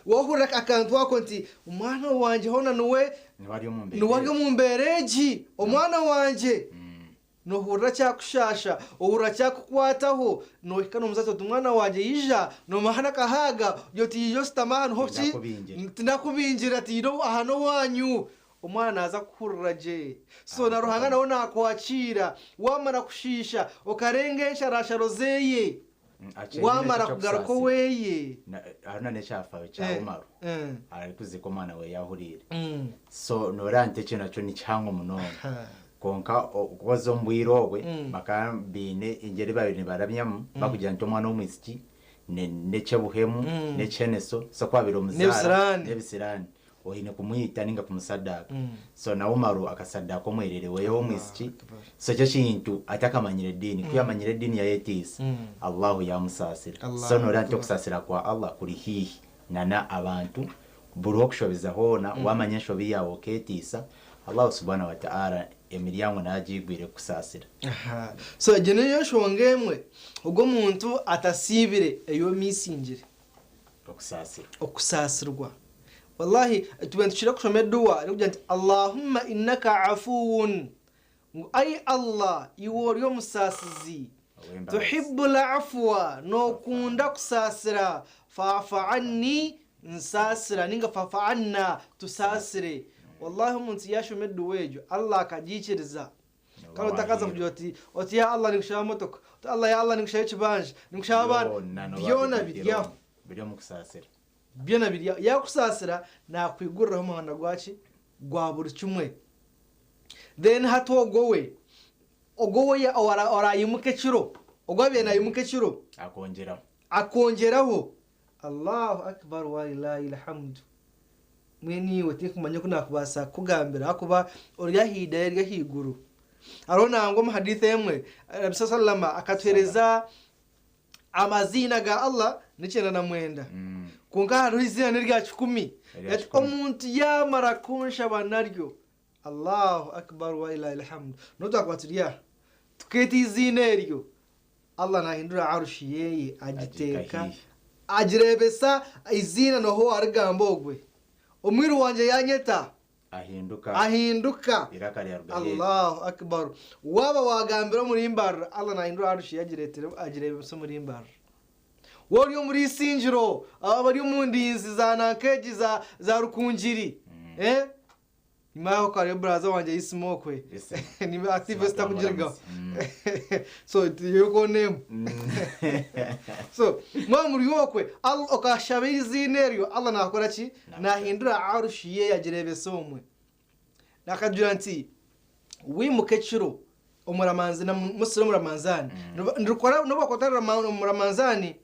Waahurira akantu ako nti omwana wangye hoona niwe Niwe ari omu mbeera niwe ari egi. omu mbeera egi omwana wangye. Noohurira kyakushaasha, ohurira kyakukwataho, noohika noomuza oti omwana wangye ija, noomuha n'akahaaga, ogira oti ija oshutame aha niho ki, Tindakubingira. tindakubingira, ati aha n'owaanyu. Omwana naaza kukuhurira gye. So na Ruhanga nawe naakwakiira, waamara kushiisha, okarenga ensharaasharo zeeye, waamara kugaruka oweeye. Hariho na n'ekyafaayo kya Umaru arikuziika omwana we yaahuriire. So nooreeba nti ekyo nakyo ni kihango munonga. Kwonka okubaza omu bwire obwe bakaba baine engyeri ei baabaire nibaramyamu barikugira nti omwana w'omwishiki n'eky'obuhemu, n'ekiheneso, so ku waabaire omuzaara n'ebisiraani oine kumwita nainga kumusaddaaka. So na Umaru akasaddaaka omwereere we w'omwishiki, so ekyo ekintu atakamanyire ediini, ku yaamanyire ediini yaayetiisa, Allahu yaamusaasira. So nooreeba nti okusaasira kwa Allah kuri haihi na n'abantu Buriho okushobeza hoona, waamanya enshobi yaawe okeeteisa, Allahu subhanahu wa ta'ala emiryango naagiigwire kukusaasira. Aha. So egyo niyo nshonga emwe ogwo omuntu atasiibire ei omisingire. Okusaasirwa. Okusaasirwa. Wallahi tube nitukira kushoma eduwa erikugira nti Allahumma innaka afuwun Ngu ai Allah, iwe ori omusaasizi, Tuhibbul afwa, nookunda kusaasira, fa'fu anni, nsaasira ninga fa'fu anna, tusaasire. Wallahi omuntu yaashoma eduwa egyo, Allah akagiikiriza. Kare otakaza kugira oti, oti ya Allah ninkushaba motoka, oti Allah ya Allah ninkushaba ekibanja, ninkushaba abaana, byona biri aho. Biri omu kusaasira. Byona biri aho. Yaakusaasira, naakwiguriraho omuhanda gwaki? Gwa buri kimwe. Then hati ogwo we, ogwo we oraayimuka ekiro, ogwo abaire naimuka ekiro. Akongyeraho. Akongyeraho. Allahu Akbar walillahil hamdu. Mbwenu iwe tinkumanya oku naakubaasa kukugambira ahakuba ori aha idaara ery'ahaiguru. Hariho nangwa omu hadiith emwe, Nabbi sallama akatuheereza Amaziina ga Allah n'ekyenda na mwenda, kwonka hariho eiziina n'erya kikumi. Erya Ati kikumi. omuntu yaamara kunshaba naryo, Allahu Akbar walillahil hamdu, n'obu twakuba turi aha, tukeeta eiziina eryo, Allah naahindura Arushi yeeye Agihika agiteeka, haihi. agireebesa eiziina nooha owaarigamba ogwe, omwiru wangye yaanyeta. Ahinduka. Ahinduka. Eiraka ryaruga aheeru. Allahu Akbar. Waaba waagambira omuri Mbarara, Allah naahindura Arushi ye agireetere agireebese omuri Mbarara. Waaba ori omuri Isingiro, abo abari omu ndinzi za nanka egi za za Rukungiri, eh? Nyima yaho hariyo buraza wangye Isima okwe. Isima. Ni activist Isima takugirigaho. twamuramutsya. So yokoona emwe. So mwaba muri okwe, Allah okashaba eiziina eryo, Allah naakora ki? Naahindura Arushi ye yagireebesa omwe. Nakagira nti wiimuka ekiro omuramanzi na musiri omuramanzaani. Nirukora n'obu wakuba otari omuramanzaani,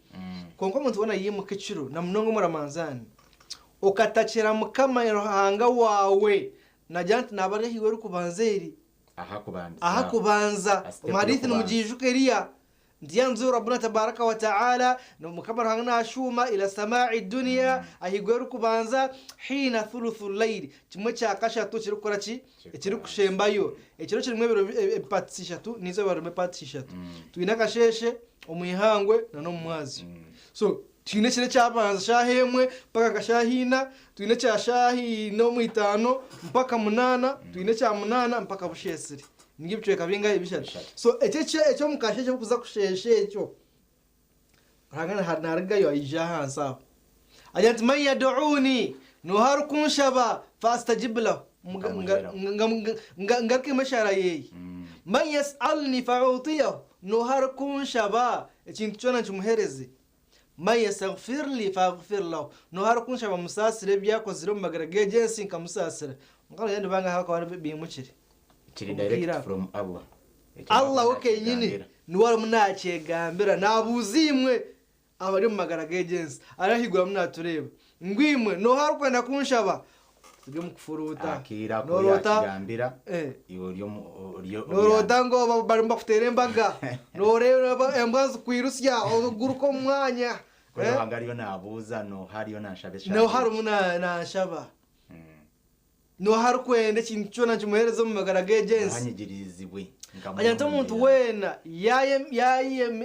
kwonka omuntu weena yaimuka ekiro na munonga omuramanzaani, okatakira Mukama Ruhanga waawe, nagira nti naaba ari ahiiwe erikubanza eri. Ahakubandiza. Ahakubanza. Ha step Omu hadithi y'okubanza. nimugiijuka eriya nti yanzuru Rabbuna tabaraka wa ta'ala, Mukama Ruhanga nashuuma ila samaa'i dunya, ahaiguru erikubanza, hiina thuluthu layili, kimwe kya kashatu kirikukora ki? Ekirikushembayo. Ekiro kirimu ebiro eparts ishatu, n'eizooba ririmu eparts ishatu. Twine akasheeshe, omu ihangwe na n'omu mwazyo. So twine ekiro ekyabanza shaaha emwe mpaka nka shaaha ina, twine ekya shaaha ina omu itaano mpaka munaana, twine ekya munaana mpaka busheesire. Nibyo ebicweka bingahi? Bishatu. Bishatu. So ekyo eky'omu kasheeshe kuza kusheesha ekyo, Ruhanga narugayo aija ahansi aho agira nti: "Man yaduuni", noha arikunshaba, "fastajib lahu", Nkamuheraho. ngarukemu eshaara yeeye. "Man yasalni fautiyahu", noha arikunshaba ekintu kyona nkimuhereze. "Man yastaghfirli faghfir lahu", noha arikunshaba musaasire ebyakozire omu magara g'egyensi, nkamusaasira. Nka bangaha bakaba bimukire? Kiri Omupiira. direct from Allah. Ekyo Allah we nakigambira. kenyini niwe arimu nakyegambira, nabuuza imwe abari omu magara g'egyensi arahiguramu natureeba ngu imwe noha arikwenda kunshaba turi omu kufuruuta. Akiira ko Norota yakigambira iwe ori Norota ngo barimu bakutera embaga, noreeba embwa zikwirusya, oguruka omu mwanya. Ko Ruhanga ariyo nabuuza noha ariyo nanshaba eshaara. Noha arimu nanshaba, noha arikwenda ekintu kyona nkimuhereza omu magara g'egyensi. Hanyigirizibwe. Agira nti omuntu weena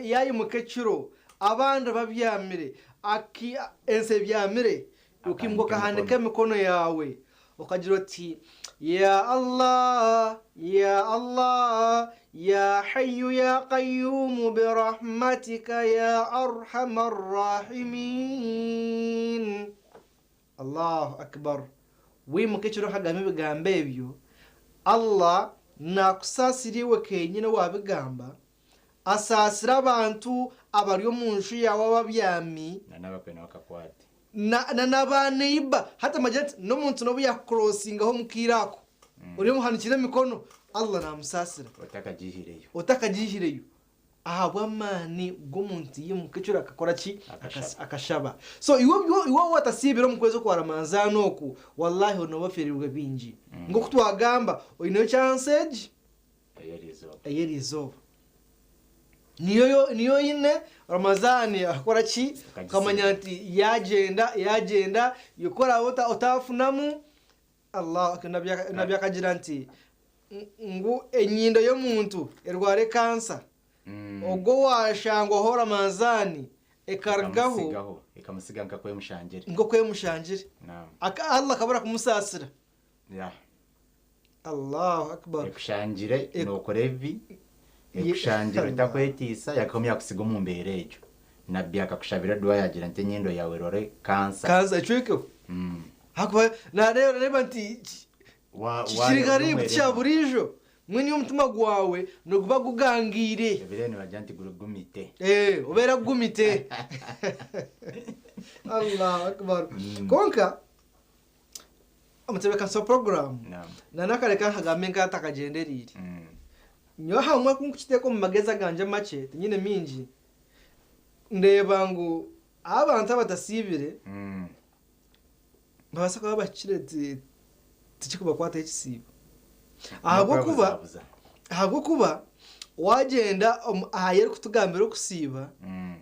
yayimuka ekiro abandi babyamire, ensi ebyamire, ukimuka ukahanika emikono yawe ukagira oti: "Ya Allah, ya Allah, ya Hayyu ya Qayyumu, birahmatika ya arhamar rahimin." Allahu akbar! Wimuka ekiro hagamba ebigambo ebyo, Allah nakusaasira iwe kenyine wabigamba, asaasira abantu abari omu nju yawe ababyami. N'abakwenda bakakwate. Na n'abaneiba. Hati amagira nti n'omuntu n'obu yakukurosingaho omu kiire ako ori omuhanikire emikono, Allah namusaasira. Otakagihireyo. Otakagihireyo, ahabw'amaani g'omuntu yimuka ekiro akakora ki? Akashaba. Akashaba. So iwe iwe watasiibire omu kwezi okwa Ramanzaani oku, wallahi onoba oferirwe bingi. Nk'oku twagamba, oineyo chance egi ey'eriizooba. Ey'eriizooba niyo niyo ine Ramazani akora ki? Ukagisiba. Ukamanya nti yagenda yagenda yokora otafunamu. Allah nabyo akagira nti ngu enyindo y'omuntu erware kansa, ogwo washangwaho Ramazani ekarugaho. Ekamusigaho, ekamusiga nka kwemushangire. Nk'okwemushangire. Naam. Allah akabura kumusaasira. Allahu akbar! Ekushangire nokora ebibi, ekushangire utakwetiisa, yakomya yakusiga omu mbeera egyo. Nabbi akakushabira dua, yagira nti enyindo yawe erore kansa. Kansa ecwekeho. Hakuba nareba reba nti kiri karibu kya burijo, mwene omutima gwawe niguba gugangiire. Ebire nibagira nti gurugumite. Eh, obeera gugumite. Allahu akbar! Konka omutebekanisa wa program Naam. nanakareka nkagambe nkatakagyenderiire. Nyowe hamwe kunkukiteeka omu magezi aganje makye, tinyine mingi, ndeeba ngu abantu abatasiibire babaasa kuba bakire tikikubakwataho ekisiibo, ahabwokuba N'okwebuzabuza. Ahabwokuba wagyenda aha yeri kutugambira okusiiba,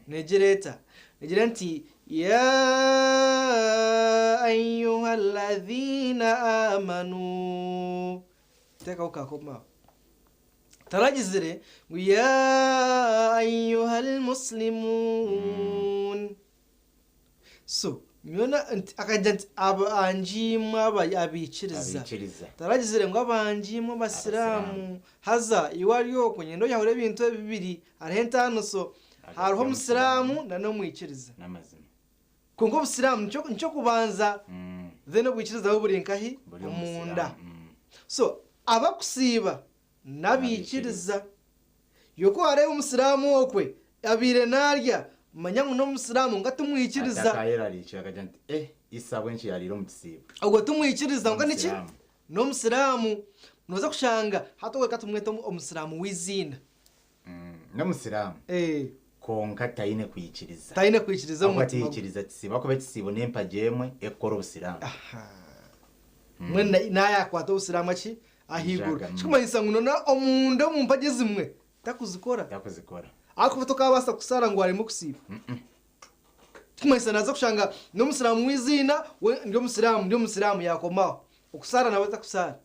negira eta? Negira nti: "Ya ayuha alladhina amanu", teekaho kakoma aho. Taragizire ngu "ya ayuha almuslimun". So nyona akagira nti abangiimwe abiikiriza. Abikiriza. Taragizire ngu abangiimwe abasiraamu. Haza iwe ari okwo nyenda oyahura ebintu ebi bibiri, hariho entaaniso. Hagati Hariho omusiraamu y'omusiraamu na n'omwikiriza. N'amazima. Kwonka obusiraamu nikyo kubanza, then obwikiriza bwo buri nkahi? Buri Omunda. omusiraamu. So abakusiiba n'abiikiriza. Yoko wareba omusiraamu okwe abiire narya, manya ngu n'omusiraamu nga tumwikiriza. Atakayerarikira akagira nti isa bwenki yarira omu kisiibo. Ogwo tumwikiriza nga niki? Omusiraamu. N'omusiraamu. Noza kushanga hati ogwe katumweta omusiraamu w'iziina. N'omusiraamu. Konka tayine kwikiriza. Tayine kwikiriza Ahubwo omu mutima gwe. atiyikiriza kisiibo, akuba ekisiibo n'empagi emwe ekukora obusiraamu. Mwene nayakwata obusiraamu aki ahaiguru. Njaga, Kikumanyisa ngu nona omunda omu mpagi zimwe takuzikora. Takuzikora. Akuba tokabaasa kusara ngu arimo kusiiba. Kikumanyisa naza kushanga n'omusiraamu w'iziina, we ndi omusiraamu, ndi omusiraamu, yakomaho okusara nawe takusara,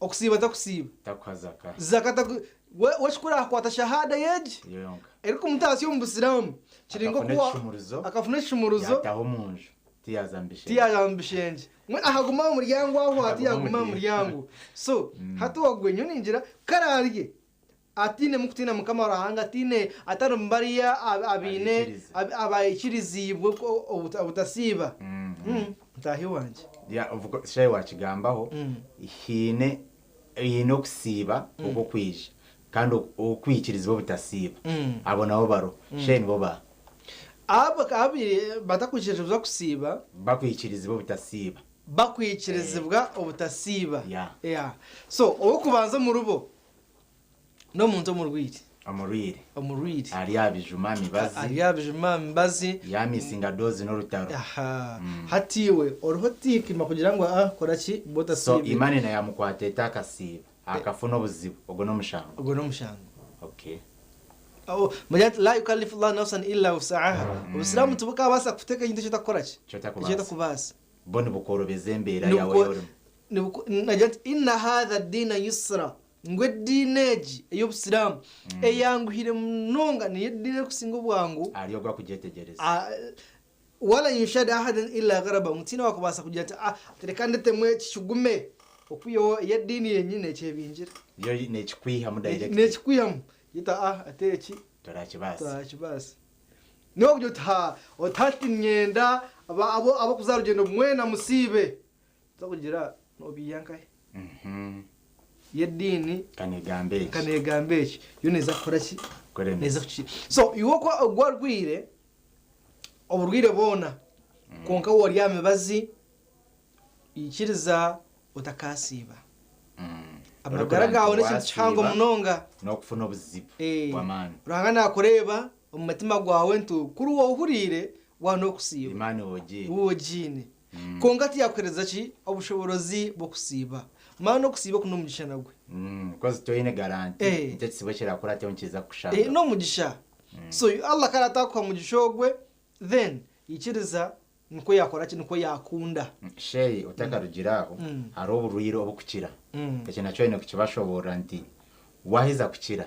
okusiiba takusiiba. Takuha zaka. Zaka taku we kikurakwata shahada yegi Yonka. erikumutaasya omu busiraamu kiri Akafuna nkokuwa ekishumuruzo. Akafuna ekishumuruzo. Yataho omu nju. Tiyaza mu bishengye. Tiyaza mu bishengye. Mbwenu ahaguma aha muryango aho aha tiyaguma aha muryango. So hati ogwe nyowe ningira ku araarye atainemu kutiina Mukama Ruhanga, ataine atari mu bariya abaine Abaikiriza. abaikiriziibwe obutasiiba, ntaahi wangye. Ya, ovuga shaaha wakigambaho, haine haine okusiiba okw'okwija kandi okwikirizibwa obutasiiba. Abo nabo bariho. Shaaha nibo baaha? Abo abaire batakwikirizibwa kusiiba. Bakwikirizibwa obutasiiba. Bakwikirizibwa obutasiiba. Yeah. Yeah. So, ow'okubanza omuribo n'omuntu omurwaire. Omurwaire. Omurwaire. Ari aha bijuma, mibazi. Ari aha bijuma, mibazi. Yaamisinga doozi n'orutaro. Aha. Hati iwe oriho tiikima kugira ngu ah kora ki? Ba So, otasiibire. Imani na yaamukwata eta akasiiba, akafuna obuzibu, ogwo n'omushango? Ogwo n'omushango. Okay. Manya nti laa yukallifu llahu nafsan illa wusaaha, Obusiraamu tibukabaasa kukuteeka ekintu eki otarikukora ki? Eki Eki otarikubaasa. Bo nibukworobeza embeera yaawe ei orimu. Nagira nti inna haadha ddiina yusra, ngu eddiini egi ey'Obusiraamu eyanguhire munonga, niyo eddiini erikusinga obwangu. Ahari ogwo akugyetegyereza. Walan yushadda ahadan illa ghalabahu, ngu tihaine owaakubaasa kugira ati ah reka ndetemu eki kigume, okwihaho yo ediini yenyini nekyebingira. Yo nekikwihamu direct. Nekikwihamu, yita ah ati eki Torakibaasa. Torakibaasa. Niwe wakugira oti ha oti hati niinyenda ab'okuza aha rugyendo mwena musiibe. Otakugira nobiiha nkahi? Y'ediini Ka negambe eki. Ka negambe eki. Yo neeza kukora ki? Kuremesa. Neeza kuki. So iwe oku ogu arwaire oburwaire bwona kwonka waaba ori aha mibazi ikiriza otakaasiiba. Amagara Orikugira gaawe nti n'ekintu kihango waasiiba, munonga. N'okufuna obuzibu bw'amaani. Ruhanga naakureeba omu mutima gwawe nti kuri wohuriire waaba n'okusiiba. Imaani ogiine. Iwe ogiine. Kwonka tiyakuheereza ki? Obushoboorozi bw'okusiiba. Maani okusiiba oku n'omugisha nagwe. Kozi toine garanti nti ekisiibo ekiraakurateho nikiija kukushanga. N'omugisha. So Allah ku aratakuha mugisha ogwe, then ikiriza nikwo yaakora ki? Nikwo yaakunda. Sheyi otakarugire aho, hariho oburwaire obukukira. Ekyo nakyo oine kukibashoboorora nti Waaheza kukira,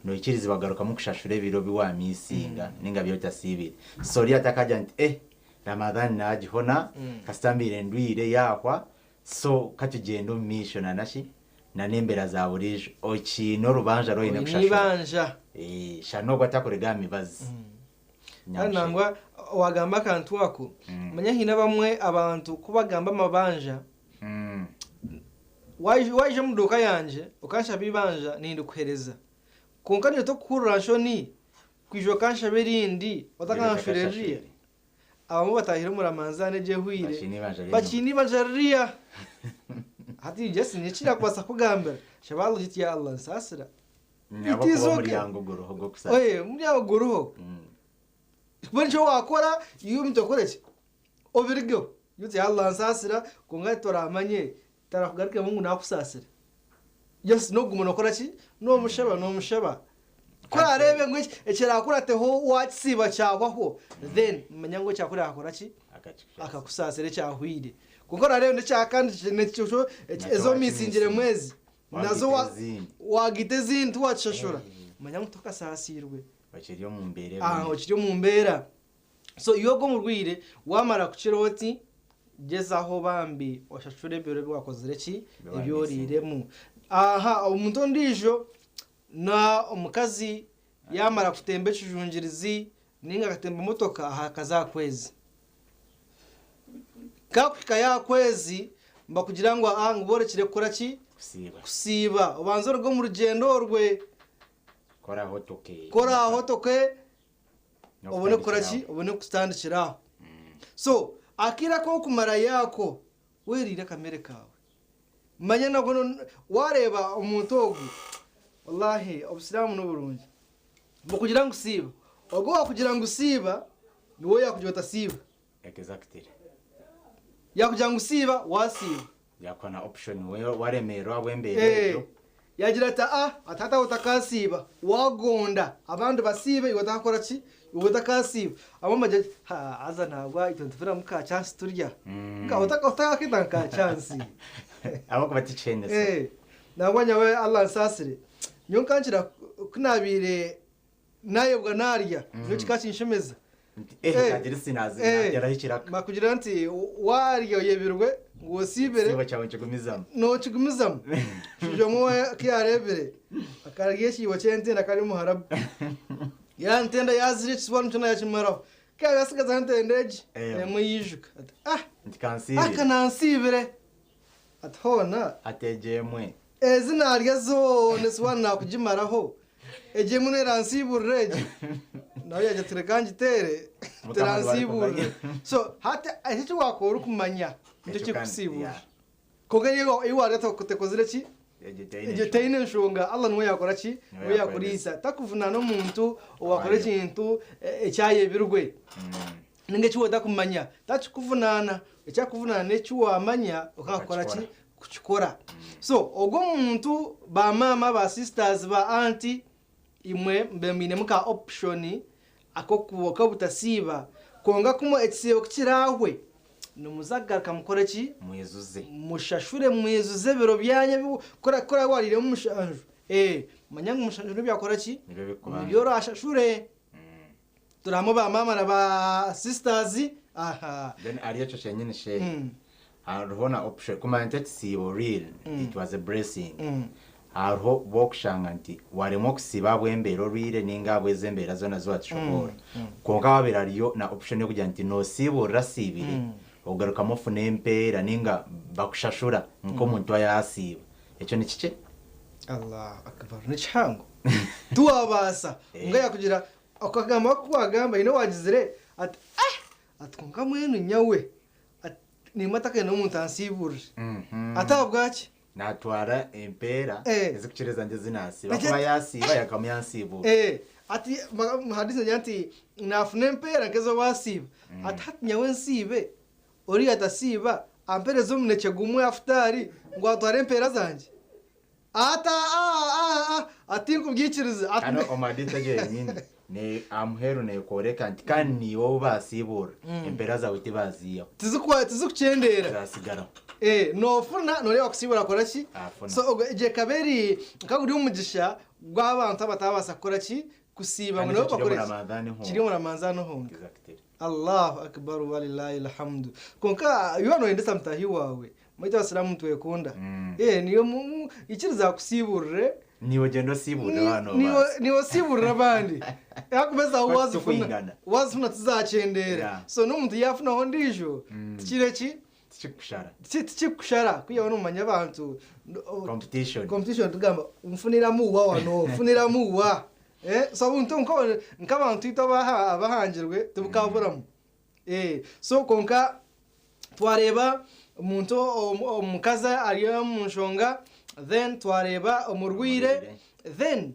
noikirizibwa kugarukamu kushashura ebiro bi waamiisinga nainga bi otasiibire. So oriya atakagira nti eh, Ramadhan naagihona, kasita mbaire ndwaire yaahwa, so ka tugyende omu maisho na naki, na n'embeera za buriijo. Okiine orubanja rw'oine Oine kushashura. eibanja. Eh, shana ogwo atakuriga aha mibazi. Kandi Nyamushera. nangwa waagamba akantu ako, manya haine abamwe abantu ku bagamba amabanja, Waija omu duuka yangye okanshaba eibanja nindikuhereza. Kwonka nyowe tokuhurira nshoni kwija okanshaba erindi otakaanshashura ririya? Abamwe bataahire omu Ramanzaani egyo ehweire bakiine eibanja ririya. Hati just nyowe eki nakubaasa kukugambira, shaba Allah oti ya Allah nsaasira. It is okay. Omuryango guriho. Mbwenu eki waakora iwe omuntu okore ki? Obirigeho. Iwe oti Allah nsaasira kwonka toramanye tarakugarukiremu ngu naakusaasira. Just n'okuguma nookora ki? Noomushaba, noomushaba. Ku oraareebe ngu ekiraakurateho waakisiiba kyahwaho, then manya ngu ekyakureba akakora ki? Akakusaasira ekyahwaire. Kwonka oraareebe ngu ekyakandi ezi omiisingiremu ezi, nazo waagaita ezindi tiwaakishashura, manya ngu tokasaasiirwe. Okiri omu mbeera Aha, egumire. okiri omu mbeera. So iwe ogwo omurwaire waamara kukira oti, gyezaho bambi oshashure ebiro ebi waakozire ki? Ebi Ebi oriiremu. Aha, omuntu ondiijo na omukazi yaamara kutemba ekijungirizi nainga akatemba emotoka aha akaza aha kwezi. Kaakuhikayo aha kwezi nibakugira ngu aha ngu boorekire kukora ki? Kusiiba. Kusiiba. Obanze oruge omu rugyendo orwe. Koraho otoke. Koraho otoke obone kukora ki? N'okutandikira aho. Obone kutandikira aho. So akaire aku orikumarayo ako, weriire akamere kaawe. Manya nabwo wareeba omuntu ogu, walahi obusiraamu niburungi. Bukugira ngu siiba. Ogu owakugira ngu siiba, niwe yaakugira otasiiba. Exactly. Yaakugira ngu siiba, waasiiba. Yakuha na option waremererwa ahabw'embeera Eh, egyo. Yaagira ati, Aa, ati hati aho otakaasiiba, waagonda abandi basiibe iwe otakakora ki? Iwe otakaasiiba. Abamwe bagira bati, Ha, haza nangwa itwe nitufunamu ka chance turya. Nka otakakeeta nka ka chance. Ahabw'okuba tikiheenesa. Eh, nangwa nyowe Allah ansaasire, nyowe nkankira ku naabaire naayebwa naarya, nyowe kikaba kinshemeza. Nti, eh, kagira sinazi nageraho ekiraka. Bakugira nti waarya oyebirwe ngu osiibire. Ekisiibo kyawe nkigumizamu. Nokigumizamu. Omushaija omwe ku yaareebire akarya ekiibo ky'entenda kari omuharabu. Ya ntenda yaazirya ekisiibo nikyo yaakimaraho. Ku yaabaire atsigazeho entenda egi Emwe. emwe yaijuka ati ah Nti kansiibire. aka nansiibire. Ati hoona Ati egyo emwe. ezi naarya zoona esiwaani naakugimaraho egi emwe neransiiburira egi. Nawe yaagira ati reka ngiteere Mukama teransiiburire. niwe So hati eki eki waakora orikumanya nikyo Ekyo kandi, kirikusiiburira. yeah. Kwonka ei waarya tekozire ki? Egyo teine Egyo enshonga. teine enshonga. Allah niwe yaakora ki? Niwe Niwe yaakuriisa. yaakuriisa. Takuvunaana omuntu owaakora Waayo. ekintu ekyayebirwe. Ninga eki watakumanya. Takikuvunaana. Ekyakuvunaana n'eki waamanya okakora ki? Okakikora. Kukikora. So ogwo omuntu ba maama, ba sisters, ba aunty imwe mbe mwinemu ka option ak'obutasiiba. Kwonka kumwe ekisiibo kukiraahwe nimuza kugaruka mukore ki? Mwizuze. Mushashure mwizuze ebiro byanyu ebi kora kora wariiremu mushanju. Eh, manya ngu mushanju nibyo byakora ki? Nibyo bikubanza. Nibyo orashashure. Turi hamwe ba maama na ba sisters. Aha. Then ari ekyo kyenyini shehe. Hariho na option kumanya nti ekisiibo real it was a blessing. Hariho bwokushanga nti waremwa okusiiba ahabw'embeera orwire ninga ahabw'ezi embeera zoona ezi watushoboora. Kwonka wabeire hariyo na option y'okugira nti noosiiba orasiibire ogarukamu ofuna empeera ninga bakushashura nk'omuntu ayaasiiba. Ekyo ni kikye? Allahu Akbar. Ni kihango. Tiwabaasa. Mbwa yakugira okagamba oku wagamba haine owagizire ati ah ati kwonka mbwenu nyawe ati nimba ntakenda omuntu ansiiburire. Ati ahabwaki? Natwara empeera Eh. ezikukira ezangye ezi naasiiba. Eki- Kuba yaasiiba yagarukamu yansiibuura. Eh, ati hadisi negira nti nafuna empeera nk'ezowaasiiba. Ati hati nyawe nsiibe oriya atasiiba ampereze omunekye gumwe afutari ngu atware empeera zangye. Ati ah ah ah ati tinkubyikiriza. Ati Hano omu hadisi egyo yenyini ne aha muheru nekworeka nti kandi niiwe ou baasiibuura empeera zaawe tibaaziihaho. Tizikukyendera. Zaasigaraho. Eh, nofuna noreeba kusiibura akora ki? Afuna. So ogwo egyo ekaba eri nka guri omugisha gw'abantu abatabaasa kukora ki? Kusiiba ngu Kandi nabo ekyo kiri bakore omu ki? Ramadhani honka. Kiri omu Ramadhani honka. Exactly. Allahu akbar walillahi alhamdu. Kwonka iwe noyendesa mutahi waawe. Mwaitu abasiraamu nitwekunda. Eh, niyo ikiriza akusiiburire. Niiwe ogyenda osiiburire waaba noobaasa. Niiwe osiiburira abandi. Ahakuba ezaawe Kwonka waazifuna titukwingana. waazifuna tizakyendeera. So n'omuntu yaafunaho ondiijo tikiri eki? Tikikushara. Tikikushara kwihaho nomanya abantu Competition. Competition tugamba nfuniramu wa wano nfuniramu wa. Eh, so obuntu nk'abantu itwe abahangirwe tibukaburamu. Eh, so kwonka twareeba omuntu omukazi ari omu nshonga then twareeba omurwaire Omurwaire. then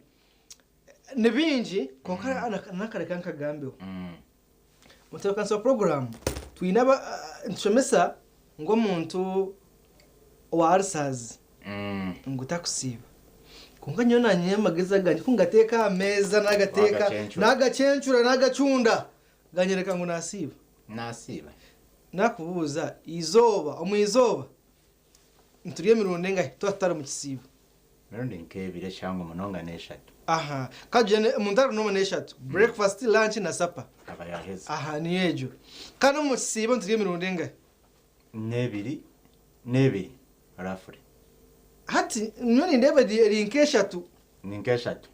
ni bingi kwonka nakareka nkagambeho. Mutebeekanisa wa program twine aba nitushomesa ngu omuntu owa ulcers ngu takusiiba. Kwonka nyowe nanye amagezi agangye ku ngateeka aha meeza nagateeka Wagacencura. nagacencura nagacunda ganyereka ngu nasiiba. Nasiiba. Nakubuuza izooba omu izooba niturya emirundi engahi twaba tutari omu kisiibo? Emirundi nk'ebiri eshangwa munonga n'eshatu. Aha, kagyende omuntu ari n'omu n'eshatu breakfast, lunch na supper. Aba yaheza. Aha niyo egyo. Kandi omu kisiibo niturya emirundi engahi? N'ebiri, n'ebiri roughly. Hati nyowe nindeeba eri nk'eshatu. Ni nk'eshatu.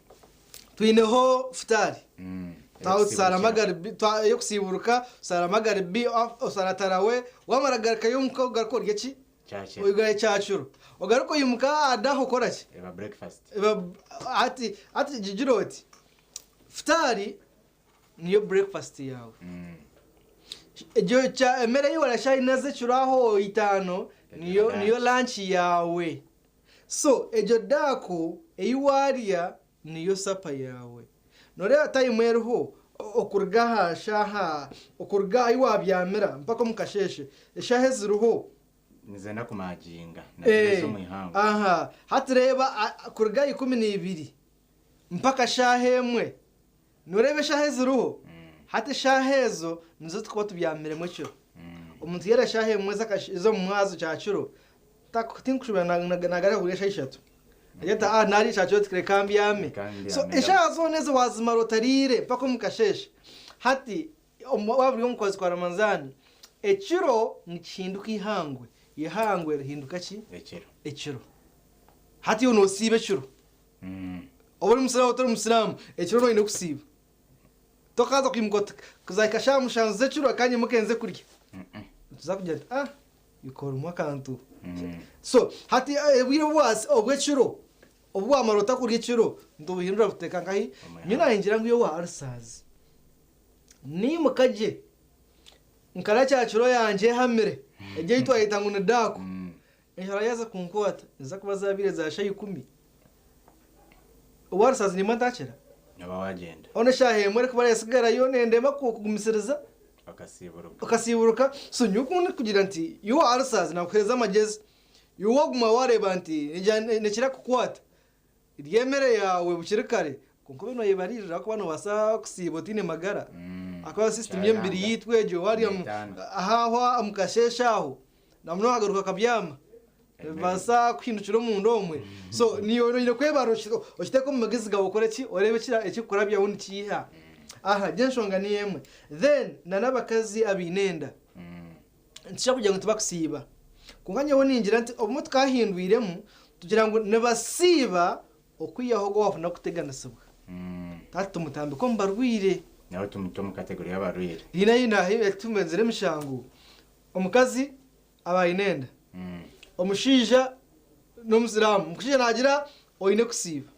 Twineho futari. Twaaba tusaara Ey'okusiiburukira. magaribi, ey'okusiiburuka, osaara magaribi, osaara tarawe, wamara garukayo omuka ogaruka orye ki? Kyakiro. Ogaruka kyakiro. Ogaruka oyimuka adaho okora ki? Eba breakfast. Eba hati hati gigira oti futari niyo breakfast yaawe. Egyo kya emere ei warya shaaha ina z'ekiro aho itaano niyo Egyo niyo lunch. lunch yaawe. So egyo daku ei waarya niyo supper yaawe. Nooreeba time eriho okuruga aha shaaha okuruga ahi waabyamira mpaka omu kasheeshe eshaaha eziriho Nizenda kumaginga na ziri Eh, ez'omu ihangwe. aha hati reeba kuruga aha 12 mpaka shaaha emwe nooreeba eshaaha eziriho hati eshaaha ezo nizo turikuba tubyamiremu ekiro. Omuntu yaarya shaaha emwe ez'omu mwazo kyakiro tinkushuubira nagaruka kurya eshaaha ishatu. Agira ati ah naarya kyakiro ati reka mbyame. Reka mbyame. So eshaaha zoona ezo waazimara otariire mpaka omu kasheeshe. Hati Waba ori omu kwezi kwa Ramanzaani, ekiro nikihinduka eihangwe, eihangwe rihinduka ki? Ekiro. Ekiro. Hati iwe noosiiba ekiro. Oba ori Musiraamu oba otari Musiraamu, ekiro noine kusiiba. Tokaaza kwimuka oti kuzahika shaaha mushanju z'ekiro reka nyimuke nze kurya. Nituza kugira tuti ah iwe orimu akantu. So hati obwire obw'ekiro obu waamara otakurya ekiro nitubuhindura buteeka nkahi? Nyowe naahingira ngu iwe wa ulcers niimuka gye nkarya kyakiro yangye ehamire egyo ei twayeta ngu ni daaku. Enjara yaaza kunkwata, niza kuba zaabaire za shaaha ikumi. Owa rusaazi nimba ntakira. Noba wagyenda. Hoona eshaaha emwe erikuba yatsigarayo nendema kugumisiriza. Okasiiburuka. Okasiiburuka. So nyowe ku ndikugira nti iwe owa rusaazi naakuheereza amagyezi, iwe waaguma waareeba nti nekira kukwata, rya emere yaawe bukiri kare kwonka obe nooyebariirira ahabw'okuba noobaasa kusiiba otaine magara. Ahakuba system y'emibiri yaitu egyo waarya aho omu kasheeshe aho, Na munonga akagaruka akabyama, nibibaasa kuhindukira omunda omwe. So niiwe oine kwebara okiteeke omu magezi gaawe okore ki? Oreebe ekirikurabyaho nikiiha. Aha egyo enshonga niyo emwe. Then na n'abakazi abaine enda, nitukira kugira ngu tibakusiiba. Kwonka nyowe ningira nti obumwe tukahindwiremu tugira ngu nibasiiba okwihaho ogwo owaafuna kuteganisibwa. Hati tumutambike omu barwaire. Nawe tumute omu category y'abarwaire. Haine ahu naahimbenzire emishango, Omukazi aba aine enda, omushaija n'omusiraamu. Omushaija naagira oine kusiiba,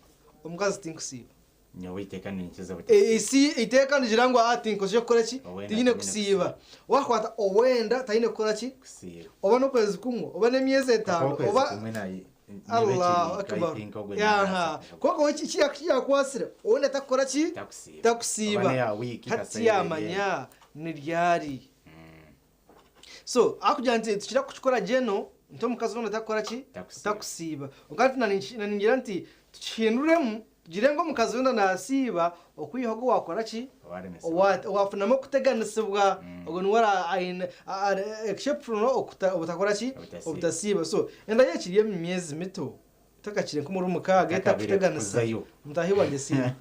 omukazi tinkusiiba. Nyowe eiteeka nirinkiza butasiiba. Isi eiteeka nigira ngu aha tinkozire kukora ki? Ow'enda Tinyine tinyine kusiiba. Waakwata ow'enda taine kukora ki? Kusiiba. Oba n'okwezi kumwe, oba n'emyezi Kwonka etaano, okwezi oba kumwe na niba Allahu ekiri Akbar. I think ogwe Aha. naabaasa Kwonka we eki yaakwatsire, ow'enda takukora ki? Takusiiba. Oba Takusiiba. n'eya wiiki Hati kaseera tiyaamanya ni ryari. So ahakugira nti tukira kukikora gyeno nti omukazi weena otakukora ki? Takusiiba. Otakusiiba. Kwonka hati na ningira nti tukihinduremu tugire ngu omukazi weena naasiiba okwiha ogu owaakora ki? Owaaremesibwa. Owaafunamu okuteganisibwa ogwo niwe aine exception obutakora ki? Obutasiiba. Obutasiiba. So enda ye ekiri omu myezi mito etakakire nk'omuri mukaaga Etakabire etakuteganisa. kuzayo. Mutaahi wangye siiba.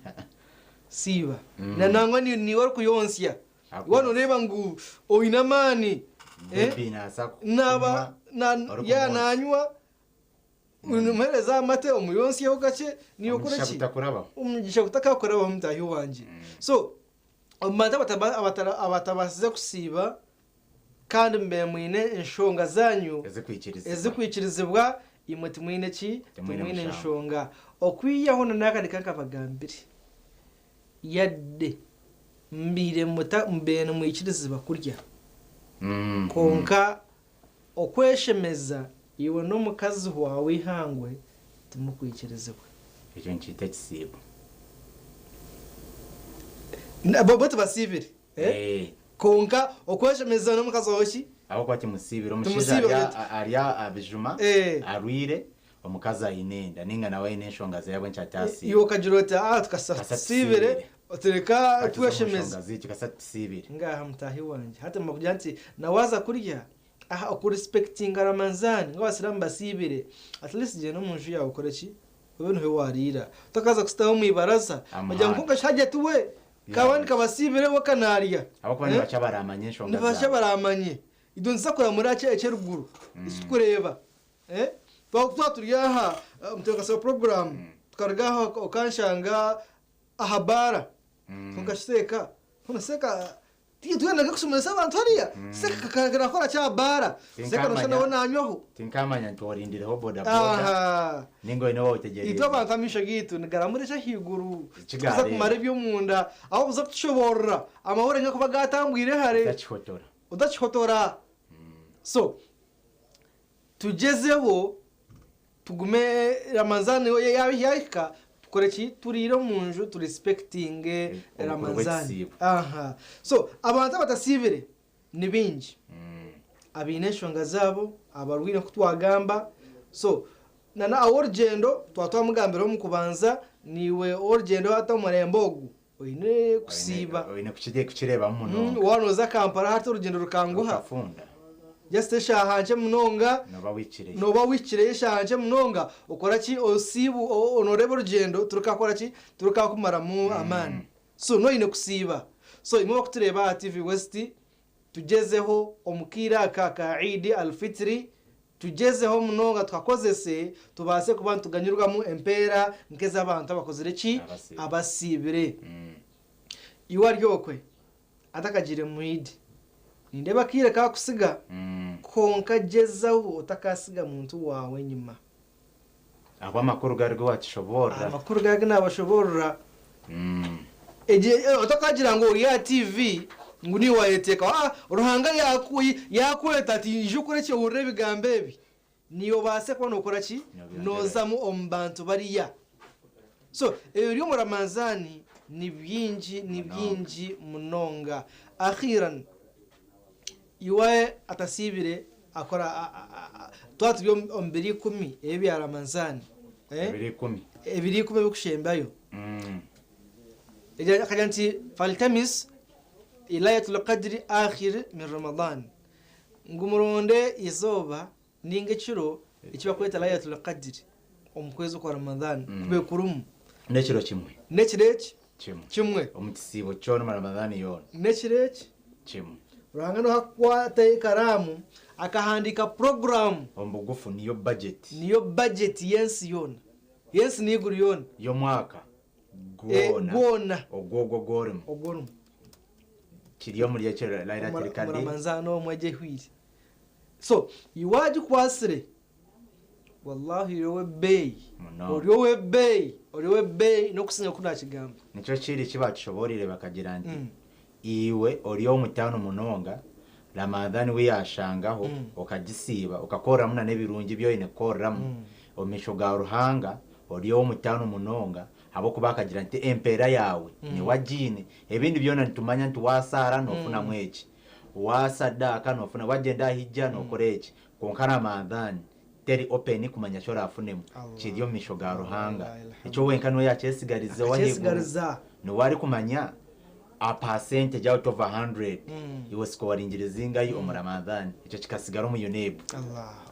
Siiba. Na nangwa niiwe orikuyonsya. Akuhonsa. Waaba nooreeba ngu oine amaani, eh, Baby naasa naaba kunywa, orikumuhonsa. ya nanywa omuheereza amate omuyonsyeho kakye niiwe okore Omugisha ki? gutakurabaho. Omugisha gutakakurabaho mutaahi wangye. So omu bantu abatabaasize kusiiba kandi mube mwine enshonga zanyu Ezikwikirizibwa. ezikwikirizibwa imwe timwine ki? Timwine Timwine mushango. enshonga. Okwihaho na n'akandi kankabagambire yadde mbaire mubaire nimwikirizibwa kurya kwonka okweshemeza iwe n'omukazi wawe eihangwe timukwikirizibwa. Ekyo nikiita ekisiibo. Bo tibasiibire, eh? Kwonka okweshemeza n'omukazi wawe ki? Ahabw'okuba timusiibire, omushaija Timusiibire, arya aha bijuma, arwire, omukazi aine enda, nainga nawe aine enshonga ze ahabw'enki ataasiiba. Iwe okagira oti aha tukasa Kasa tusiibire, tusiibire. tureka Katuze omu tweshemeze. nshonga zaitu, kasa tusiibire. Ngaha mutaahi wangye hati mbakugira nti na waaza kurya aha okurespectinga Ramanzani ngu abasiraamu basiibire, at least gyenda omu nju yaawe okore ki? Obe niho waariira. Otakaza kusitaho omu ibaraza Aha ogira ngu muhanda. kwonka shi hajati we kabandi kabasiibire we kanarya. Ahabw'okuba nibakya baramanya enshonga Nibakya zaabo. baramanye. Itwe nituza kuramura eky'eruguru ekitukureeba. Twaba turi aha omutebeekanisa wa puroguraamu tukaruga aha okanshanga aha baara kwonka shi seeka hoona seeka titwendaga kushomesa abantu hariya seeka kakora ki aha baara seeka noshusha nawe nanywaho. Tinkamanya nti orindireho boda boda ninga oine Itwe owautegyereize. abantu amaisho gaitu nigaramura eky'ahaiguru Ekigareeba. tukuza kumara eby'omunda aho kuza kutushoboorora amahuri gakuba gatambwire hare. Otakihotora. Otakihotora. So tugyezeho tugume Ramanzani yahika tukore ki? Turiire omu nju turespectinge Obukuru Ramanzani. bw'ekisiibo. Aha so abantu abatasiibire ni baingi abaine enshonga zaabo, abarwaire nku twagamba. So na ow'orugyendo twaba twamugambira omu kubanza, niiwe ow'orugyendo hati omurembe ogu oine kusiiba. Oine kukireebamu munonga. Waaba nooza Kampala hati orugyendo rukanguha. Rukafunda. Just eshaaha nkye munonga. Noba wikireyo. Nooba wikireyo eshaaha nkye munonga okora ki? Osiibu nooreeba orugyendo turukakora ki? Turukakumaramu amaani. So noine kusiiba. So imwe abakutureeba aha TV West, tugyezeho omu kaire aka aka Eid al-Fitri, tugyezeho munonga tukakozese tubaase kuba nituganyirwamu empeera nk'ez'abantu abakozire ki? Abasiibire. Abasiibire. Iwe ari okwe atakagiire mu Eid, nindeeba akaire kakusiga, kwonka gyezaho otakasiga muntu waawe enyima. Ahabwa amakuru gari agu watushoboorora. Amakuru gari agu naabashoboorora. Egi otakagira ngu ori aha TV ngu niiwe waayeteekaho. Aa, Ruhanga yaakweta ati ija okore ki ohurire ebigambo ebi. Niiwe obaase kuba nookora ki? Noozamu omu bantu bariya. So ebiri omu Ramanzaani ni bingi, ni bingi munonga. Akhiran, iwe atasiibire akora twaba turi omu biro ikumi ebi bya Ramanzaani. Ebiro ikumi. Ebiro ikumi ebirikushembayo. Akagira nti faltamis Lailatul Qadri akhir min Ramadan, ngu muronde eizooba ninga ekiro eki barikweta Lailatul Qadri omu kwezi okwa Ramadan kube kurimu. N'ekiro kimwe. N'ekiro eki? Kimwe. Kimwe. Omu kisiibo kyona omu Ramadan yoona. N'ekiro eki? Kimwe. Ruhanga niwe akukwata ekaraamu akahandiika puroguraamu. Omu bugufu niyo bajeti. Niyo bajeti y'ensi yoona. Y'ensi n'eiguru yoona. Y'omwaka gwona. Gwona. Ogwo ogwo ogu orimu. Ogu orimu. Kiri omuri ekyo Lailatul Qadr. Omu Ramanzaani omwo egyo ehweire. So, iwe wagikwatsire, wallahi ori ow'ebeeyi. Munonga. Ori ow'ebeeyi, ori ow'ebeeyi n'okusinga oku naakigamba. Nikyo kiri eki baatushobooroire bakagira nti, Iwe ori ow'omutaano munonga, Ramadhan we yaashangaho, okagisiiba, okakoreramu na n'ebirungi ebi oine kukoreramu, omu maisho ga Ruhanga ori ow'omutaano munonga, ahabw'okuba akagira nti empeera yaawe niwe agiine. Ebindi byona nitumanya nti waasaara noofunamu eki, waasadaaka noofuna, waagyenda aha hijja nookora eki, kwonka Ramadhan teri open kumanya eki oraafunemu, kiri omu maisho ga Ruhanga. Ekyo wenka niwe yaakyesigariza ow'ahaiguru, niwe arikumanya a percentage out of a hundred iwe sikowaringire zingahi omu Ramadhan, ekyo kikasigara omu UNEB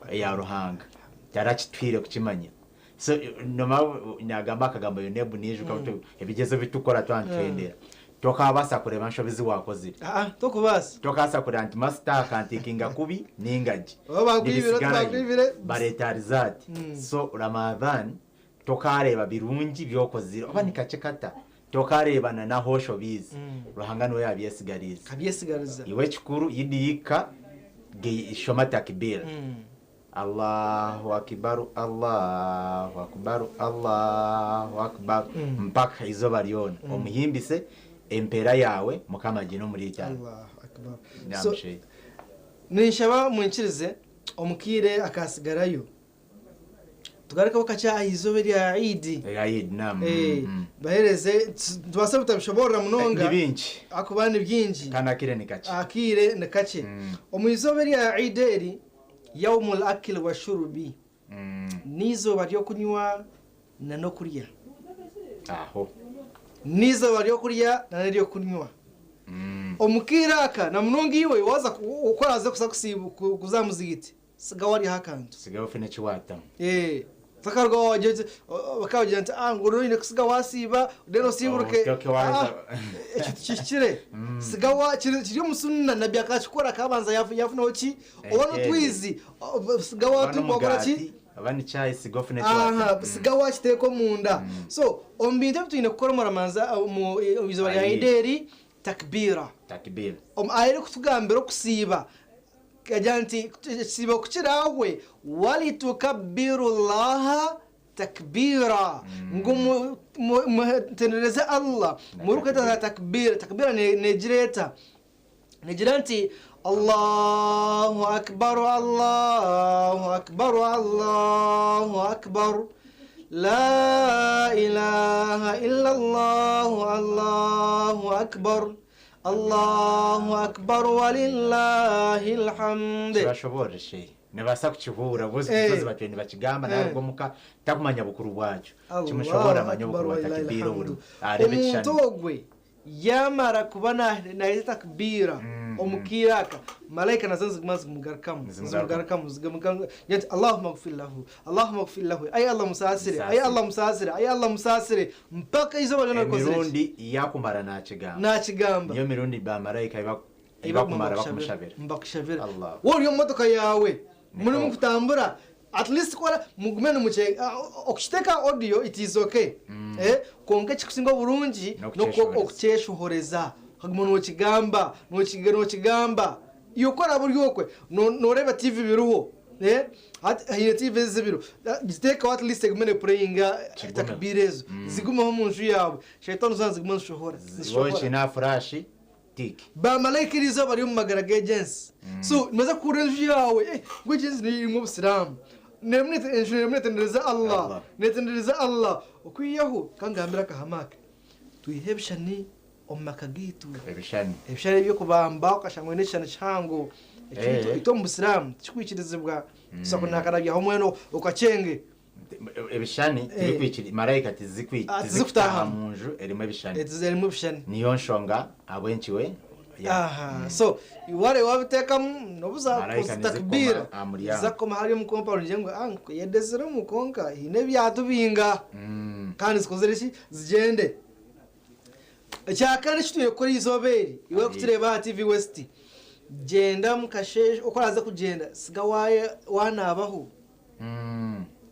eya Ruhanga, tarakituhaire kukimanya. So nomanya nagamba akagamba UNEB neijuka ebigyezo ebitukora twaba nituhendera, tokabaasa kureeba nshobi ezi wakozire. Aa, tokubaasa. Tokabaasa kureeba nti masita akantikinga kubi ninga gye. Oba bakwibire, Nibisigarayo. tibakwibire. Bareeta result. So Ramadhan tokareeba birungi byokozire oba nikakye kata, tokareeba na n'ahu oshobiize. Ruhanga niwe yabyesigariize. Akabyesigariza. Iwe ekikuru yidiika shoma takbir. Allahu akibaru, Allahu akubaru, Allahu akubaru mpaka eizooba ryona. Omuhimbise empeera yaawe Mukama agiine omuri itaano. Allahu Akbar. So, Namusheija. ninshaba mwinkirize omu kaire akasigarayo tugarukeho kakye aha izooba erya Eid. Erya Eid, naam. Eh, bahereze nitubaasa butabishoboorora munonga. Ni bingi. Ahakuba ni bingi. Kandi akaire ni kakye. Akaire ni kakye. Omu izooba erya Eid eri, Yaumul akil wa shurubi, n'eizooba ry'okunywa na n'okurya. Aho. N'eizooba ry'okurya na n'ery'okunywa. Omu kaire aka na munonga iwe waaza ku oraaze kuza kusiiba kuza aha muzigiti, siga waaryaho akantu. Siga ofune eki waatamu. Eh, otakaruga wagira oti bakabagira nti ah ngu oine kusiga waasiiba then osiiburuke. Otoke waaza. Ah, ekyo tikihikire. Siga wa kiri kiri omu sunna nabbi akakikora akabanza yaafunaho ki? Oba n'otwizi siga Oba wakora ki? n'omugaati, oba ni chai siga ofune eki Aha, waatamu. siga wakiteeka omunda. So omu bintu ebi twine kukora omu Ramanza omu izooba rya Eid. Eid eri, Takbiira. Takbiira. Omu aya erikutugambira okusiiba, ekagira nti ekisiibo ku kiraahwe, Walitukabiru Llaaha takbiira, ngu mutendereze Allah murikweeta za takbiira. Takbiira negira eta? Negira nti, Allahu Akbar, Allahu Akbar, Allahu Akbar. Laa ilaaha illallahu Allahu akbar Allahu akbar walillahil hamd. Kibashoboorore sheikh. Nibabaasa kukihuura bo eh. Batwire nibakigamba naruga omuka takumanya bukuru bwakyo. Kimushoboorore amanye obukuru bwa takbiira oburimu. Areebe Omuntu ekishushani. ogwe yamara kuba naheza takbiira. Omu kaire aka malaika nazo niziguma nizumugarukamu Nizumugarukamu. nizumugarukamu zigamugarukamu nti Allahumma gfir lahu Allahumma gfir lahu ai Allah musaasire ai Musaasire. Allah musaasire ai Allah musaasire mpaka izooba ryona rikozire ki? Emirundi yakumara nakigamba. Nakigamba. Niyo mirundi bamaraika ibakumara bakumushabira. Mbakushabira. Allah. Wowe uri omu motoka yawe Niko. murimu kutambura at least kora mugume nimuche okukiteeka audio it is okay kwonka ekikusinga oburungi N'okukyeshohoreza. okukyeshohoreza okaguma nokigamba nokigamba iwe kora buri okwe noreeba tv biriho haine tv ezibiro giteekaho at least egume nepureyinga Kigume. takbir ezo zigumeho omu nju yawe shaitani zoona zigume nizishohora Wowe kina furashi tiki. bamalaika eri izooba bari omu magara g'egyensi so nibaza kuhurira enju yaawe ngu egyensi niyo erimu obusiraamu enju erimu netendereza Allah Allah. netendereza Allah okwihaho kangambire akahama aka twihe ebishushani omu maka gaitu. Ebishani. Ebishushani eby'okubamba okashanga oine ekishushani kihango itwe omu busiraamu tikikwikirizibwa kusa kunakarabyaho mbwenu okakyenge. Ebishani tibikwikiri malaika tizikwi Ah, tizikutaha tizikutahamu. mu nju erimu ebishani. Erimu ebishushani. Niyo nshonga abwenkiwe ya. Aha, so iware wabiteekamu nobuza Malaika takbira nizikoma aha muryango. zizakoma hari omu compound ngira ngu ah yedezire omu konka haine ebyatubinga kandi zikozire ki zigyende. Ekyakane eki twine kukora eizooba eri iwe kutureeba aha TV West gyenda mukasheeshe oku oraaze kugyenda siga wanaabaho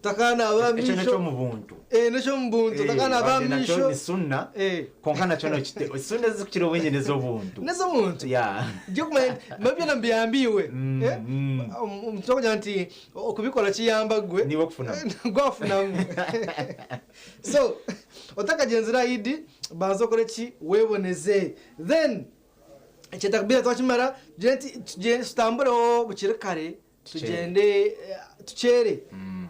takanaaba Ekyo amaisho nakyo mu buntu. Nekyo mu buntu takanaaba Bande nakyo amaisho ni sunna. Konka nakyo nokite sunna ezikukira obwingi nez'obuntu. Nez'obuntu. Ya. Byokumanya byona mbiyambiwe omuntu akugira nti okubikora kiyamba gwe Niwe okufunamu. gwafunamu so otakagyenzire Idi banza okore ki weboneze then ekyetakbira twakimara tugende tutambureho bukiri kare Tukyere. tugyende tukyere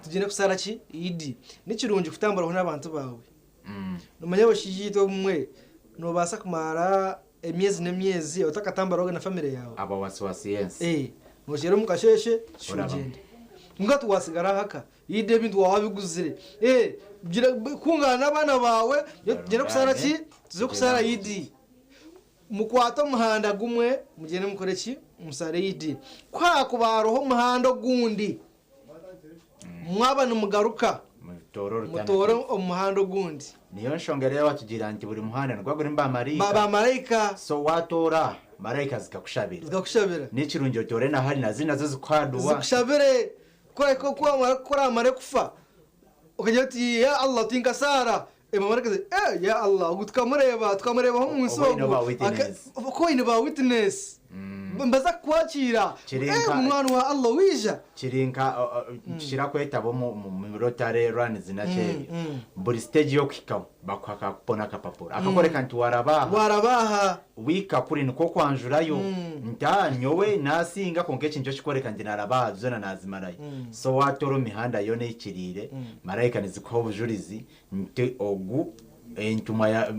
tugyende kusara ki Idi nikirungi kutamburaho n'abantu baawe nomanya abashaija itwe obumwe nobaasa kumara emyezi n'emyezi otakatamburaho na famire yaawe. Aba wasiwasi yensi. Nokyera omu kasheeshe Orabamu. tugende mbwa tuwasigara ahaka Idi ebintu waabiguzire kungana n'abaana baawe tugende kusara ki tuze kusara Idi mukwate omuhanda gumwe mugyende mukore ki musare Idi kwakuba hariho omuhanda ogundi mwaba nimugaruka Mutore orutana. mutore omuhanda ogundi. Niyo nshonga rero batugira nti buri muhanda nigwo gurimu bamaraika. Bamaraika. So watora maraika zikakushabira. Zikakushabira. N'ekirungi otore na hari nazi nazo zikuhaduwa. Zikushabire kuramara kufa okagira oti ya Allah tinkasara mamarika ya Allah ogu tukamureba tukamurebaho omu nsi Obu oine ogu ba witness. Ko oine ba witness mbaza kukwakira munywani wa Allah wija. Kiri nka kirakwetaba mu rotary runs nakyebyo buri stage yokuhikaho bakuha akakupona akapapuro akakworeka nti warabaha. Warabaha. Wika kuri nikwo kwanjurayo nta nyowe nasinga konka eki nikyo kikworeka nti narabaha zona nazimarayo so watora omu mihanda yoona ehikiriire maraika nizikuha obujurizi nti ogu entumwa ya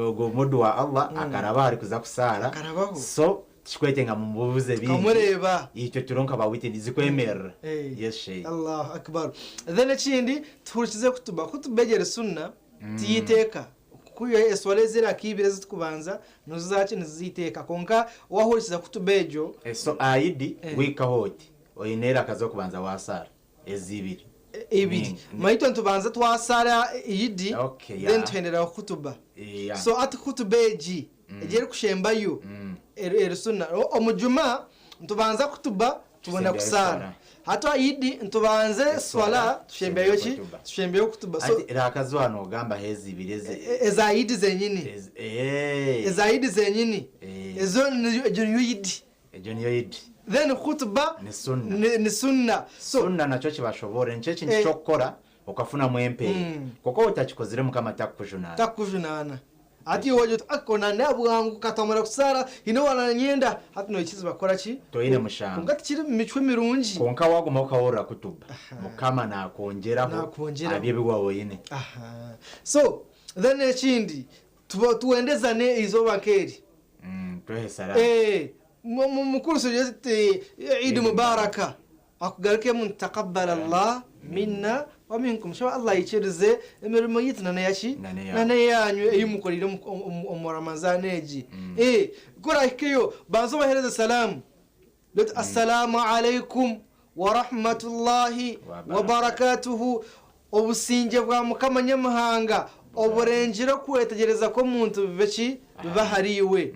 ogu mudu wa Allah akarabaha arikuza kusaara. Akarabaho. So tikikwetenga mumubuze bingi. Tukamureba. Itwe turi nka ba witness zikwemerera. Yes sheikh. Allahu akbar. Then ekindi tuhurikize kutuba kutuba egyeri sunna tiyiteeka kuyo eswala eziraka ibiri ezitukubanza nizo zaki niziteeka konka wahurikiza kutuba egyo. So aidi wikaho oti oine eraka z'okubanza wasaara ezibiri. Ibiri maitwe nitubanza twasara Idi Okay, then tuhendera kutuba. So ati kutuba egi egi erikushembayo eri sunna omujuma nitubanza kutuba tubona Tushembeyo kusara swala. hati Idi nitubanze Eswala, swala tushembeyo ki kutuba. tushembeyo kutuba so Ati raka wano ogamba hezi ibiri eza Idi zenyini eza Idi zenyini ezo egyo niyo Idi. Egyo niyo Idi. Then kutuba Ni sunna. ni sunna so sunna nakyo kibashobora nikyo ekintu kyokukora okafunamu empeera kuko otakikozire mukama takukujunaana. Takujunaana ati iwe akona nabwangu katamara kusara ino wananyenda hati nokizi bakora ki Toine mushango. konka tikiri mu micwe mirungi. Konka waguma okahurira kutuba mukama nakwongyeraho Nakwongyeraho. abyo ebi waoine. Aha. So then ekindi tuwendezane izooba nk'eri. Twehe salama. Mukuru suggested Eid Mubaraka akugarukemu taqabbal Allah Minna wa minkum. Shaba Allah aikirize emirimo yaitu na n'eyaki? Na n'eyaanyu. Na n'eyaanyu ei mukoreire omu Ramazan egi. Ku orahikeyo, banza obaheereze salaamu. Oti Assalaamu alaikum wa rahmatullahi wa barakatuhu. Obusingye bwa Mukama Nyamuhanga oburengire okwetegyereza kw'omuntu bibe ki? Bibe ahariiwe.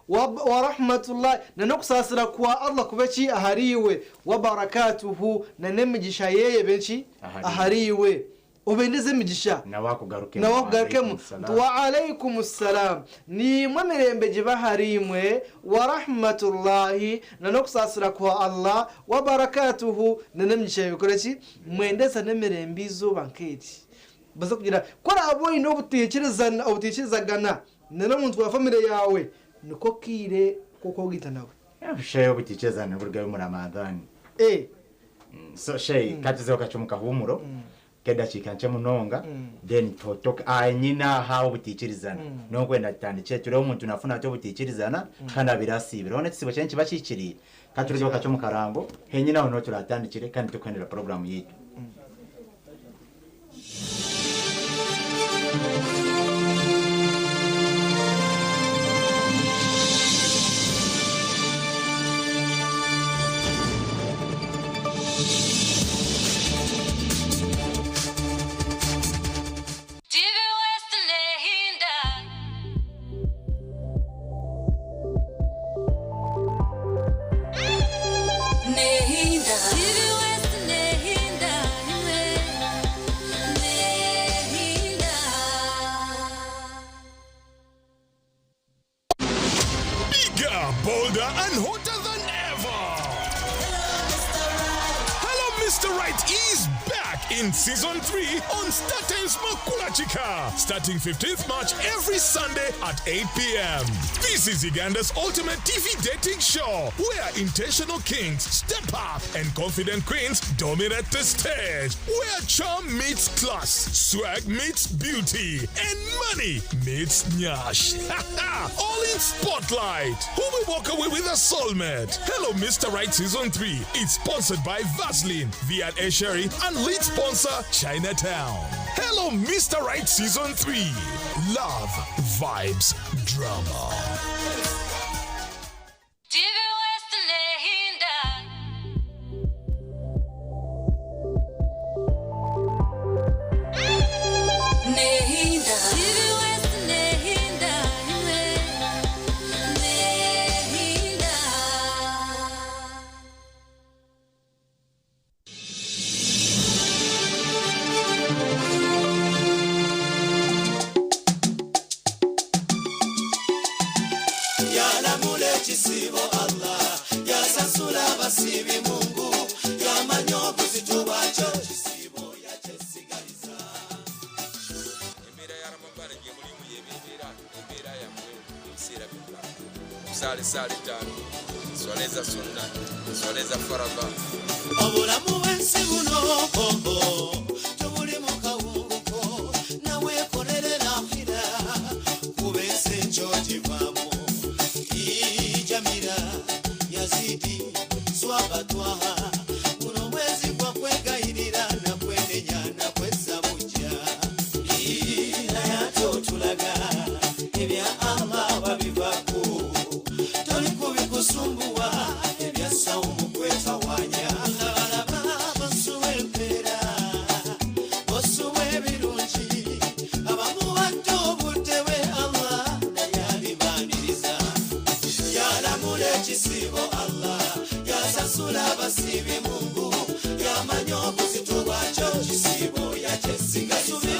Wa rahmatullahi, na n'okusaasira kwa Allah kube ki? Ahariiwe. Wa barakatuhu, na n'emigisha ye ebe ki? Ahariiwe. Obendeze emigisha. Nawe akugarukemu. Nawe akugarukemu nti, Wa alaikum salaam, naimwe emirembe gibe ahariimwe, wa rahmatullahi, na n'okusaasira kwa Allah, wa barakatuhu, na n'emigisha ye bikore ki? Mwendeza n'emirembe eizooba nk'eri. Baza kugira ku oraabe oine obutaikirizagana na n'omuntu wa famire yaawe, niko kaire k'okwogaita nawe. Sheyi obutaikirizana niburugayo omu Ramadhan. So sheyi ka tuzeho kakye omu kahuumuro k'edakiika nkye munonga then tutoke aha nyine aha obutaikirizana. Niho nkwenda tutandikye tureebe omuntu nafuna ata obutaikirizana kandi abaire asiibire. Hoona ekisiibo kye nikiba kihikiriire. Ka turugeho kakye omu karango, henyine aho niho turatandikire kandi tukuhendera puroguraamu yaitu. TV West Nehinda. Nehinda. TV West Nehinda. Nimwe. Nehinda. Bigger, bolder, and hotter than ever. Hello, Mr. Right is back in season 3 on StarTimes Makulachika, starting 15th March every Sunday at 8 p.m. This is Uganda's ultimate TV dating show where intentional kings step up and confident queens dominate the stage, where charm meets class, swag meets beauty, and money meets nyash. All in spotlight. Who will walk away with a soulmate? Hello, Mr. Right Season 3. It's sponsored by Vaseline, V&A Sherry, and lead sponsor Chinatown. Hello, Mr. Right Season 3. Love, vibes, drama. TV West Nehinda. Nehinda. TV West Nehinda. Nimwe. Nehinda. Yalamula ekisiibo Allah, yasasula abasiibi Mungu, yamanya obuzito bwakyo ekisiibo yakyesigaliza. Embeera ya Ramadhan gye mulimu y'eba embeera embeera yammwe ebiseera byonna. Musaala essaala ettaano, swala eza sunna, swala eza faraba. Obulamu bw'ensi buno oh, tubuli mu kawunguko, naweekolerera akhira kuba ensi enkyo givaamu. Jamira Yazidi Swabatwaha, guno mwezi gwa kwegayirira nakwenenya nakwezza bujja. Naye ate otulaga ebya Allah babivaako, toli kubikusumbuwa ebya sawumu kwetawanya. Abalaba bosuwa empeera, bosuwa ebirungi, abamuwadde obudde bwe Allah naye abibaniriza. Yalamula ekisiibo Allah, yasasula abasiibi Mungu, yamanya obuzito bwakyo ekisiibo yakyesigaliza.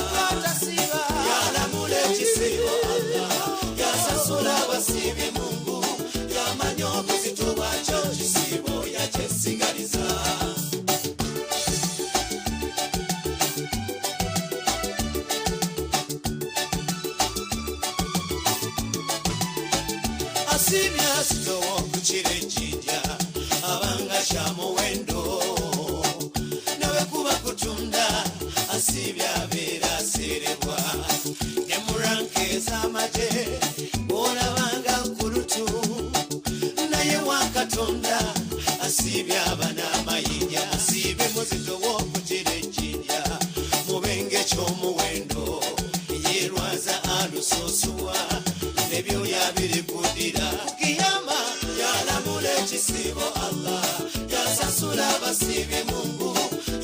Yalamula ekisiibo Allah, yasasula abasiibi Mungu, yamanya obuzito bwakyo ekisiibo yakyesigaliza. Asiimye asitowa okukira ejjinja, abanga kya muwendo nawe kuba kutunda. Asiibye abeera aseerebwa ne muranka ez'amagye, bw'olabanga nkulutu naye wa Katonda. Asiibye aba n'amayinja, asiibye muzito w'okukira ejjinja. Omususuwa n'ebyoya birikudira kiyama yalamula ekisiibo Allah yasasula abasiibi Mungu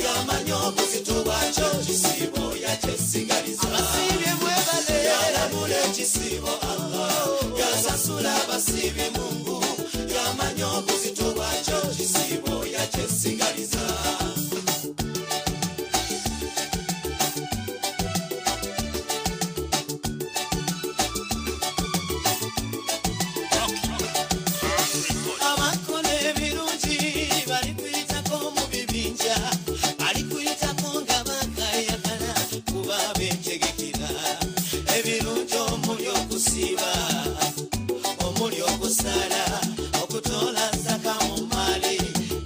yamanya obuzito bwakyo kisiibo yakyesigaliza abasiibye mwebale yalamula ekisiibo Allah yasasula abasiibi Mungu yamanya obuzito bwakyo kisiibo yakyesigaliza. Abakola ebirungi balikuyitako mu bibinja, balikuyitako nga bakayakana kuba betegekera ebirungi omuli okusiiba, omuli okusala, okutoola zaka mu maali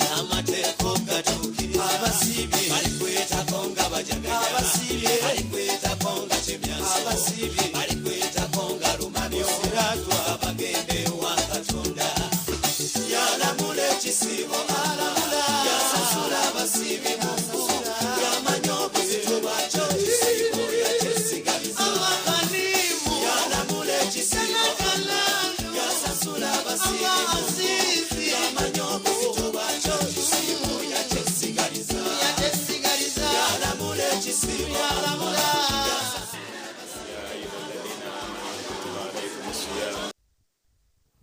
n'amateeka ogatuukiriza. Abasiibye balikuyitako nga bajaganya, abasiibye balikuyitako nga kimyanso, abasiibye balikuyitako nga lumamyo, siratwa bagende wa Katonda. Yalamula ekisiibo alamula, yasasula abasiibi Mungu, yamanya obuzito bwakyo kisiibo yakyesigaliza. Yalamula ekisiibo yasasula abasiibi Mungu, yamanya obuzito bwakyo kisiibo yakyesigaliza. Yalamula ekisiibo alamula.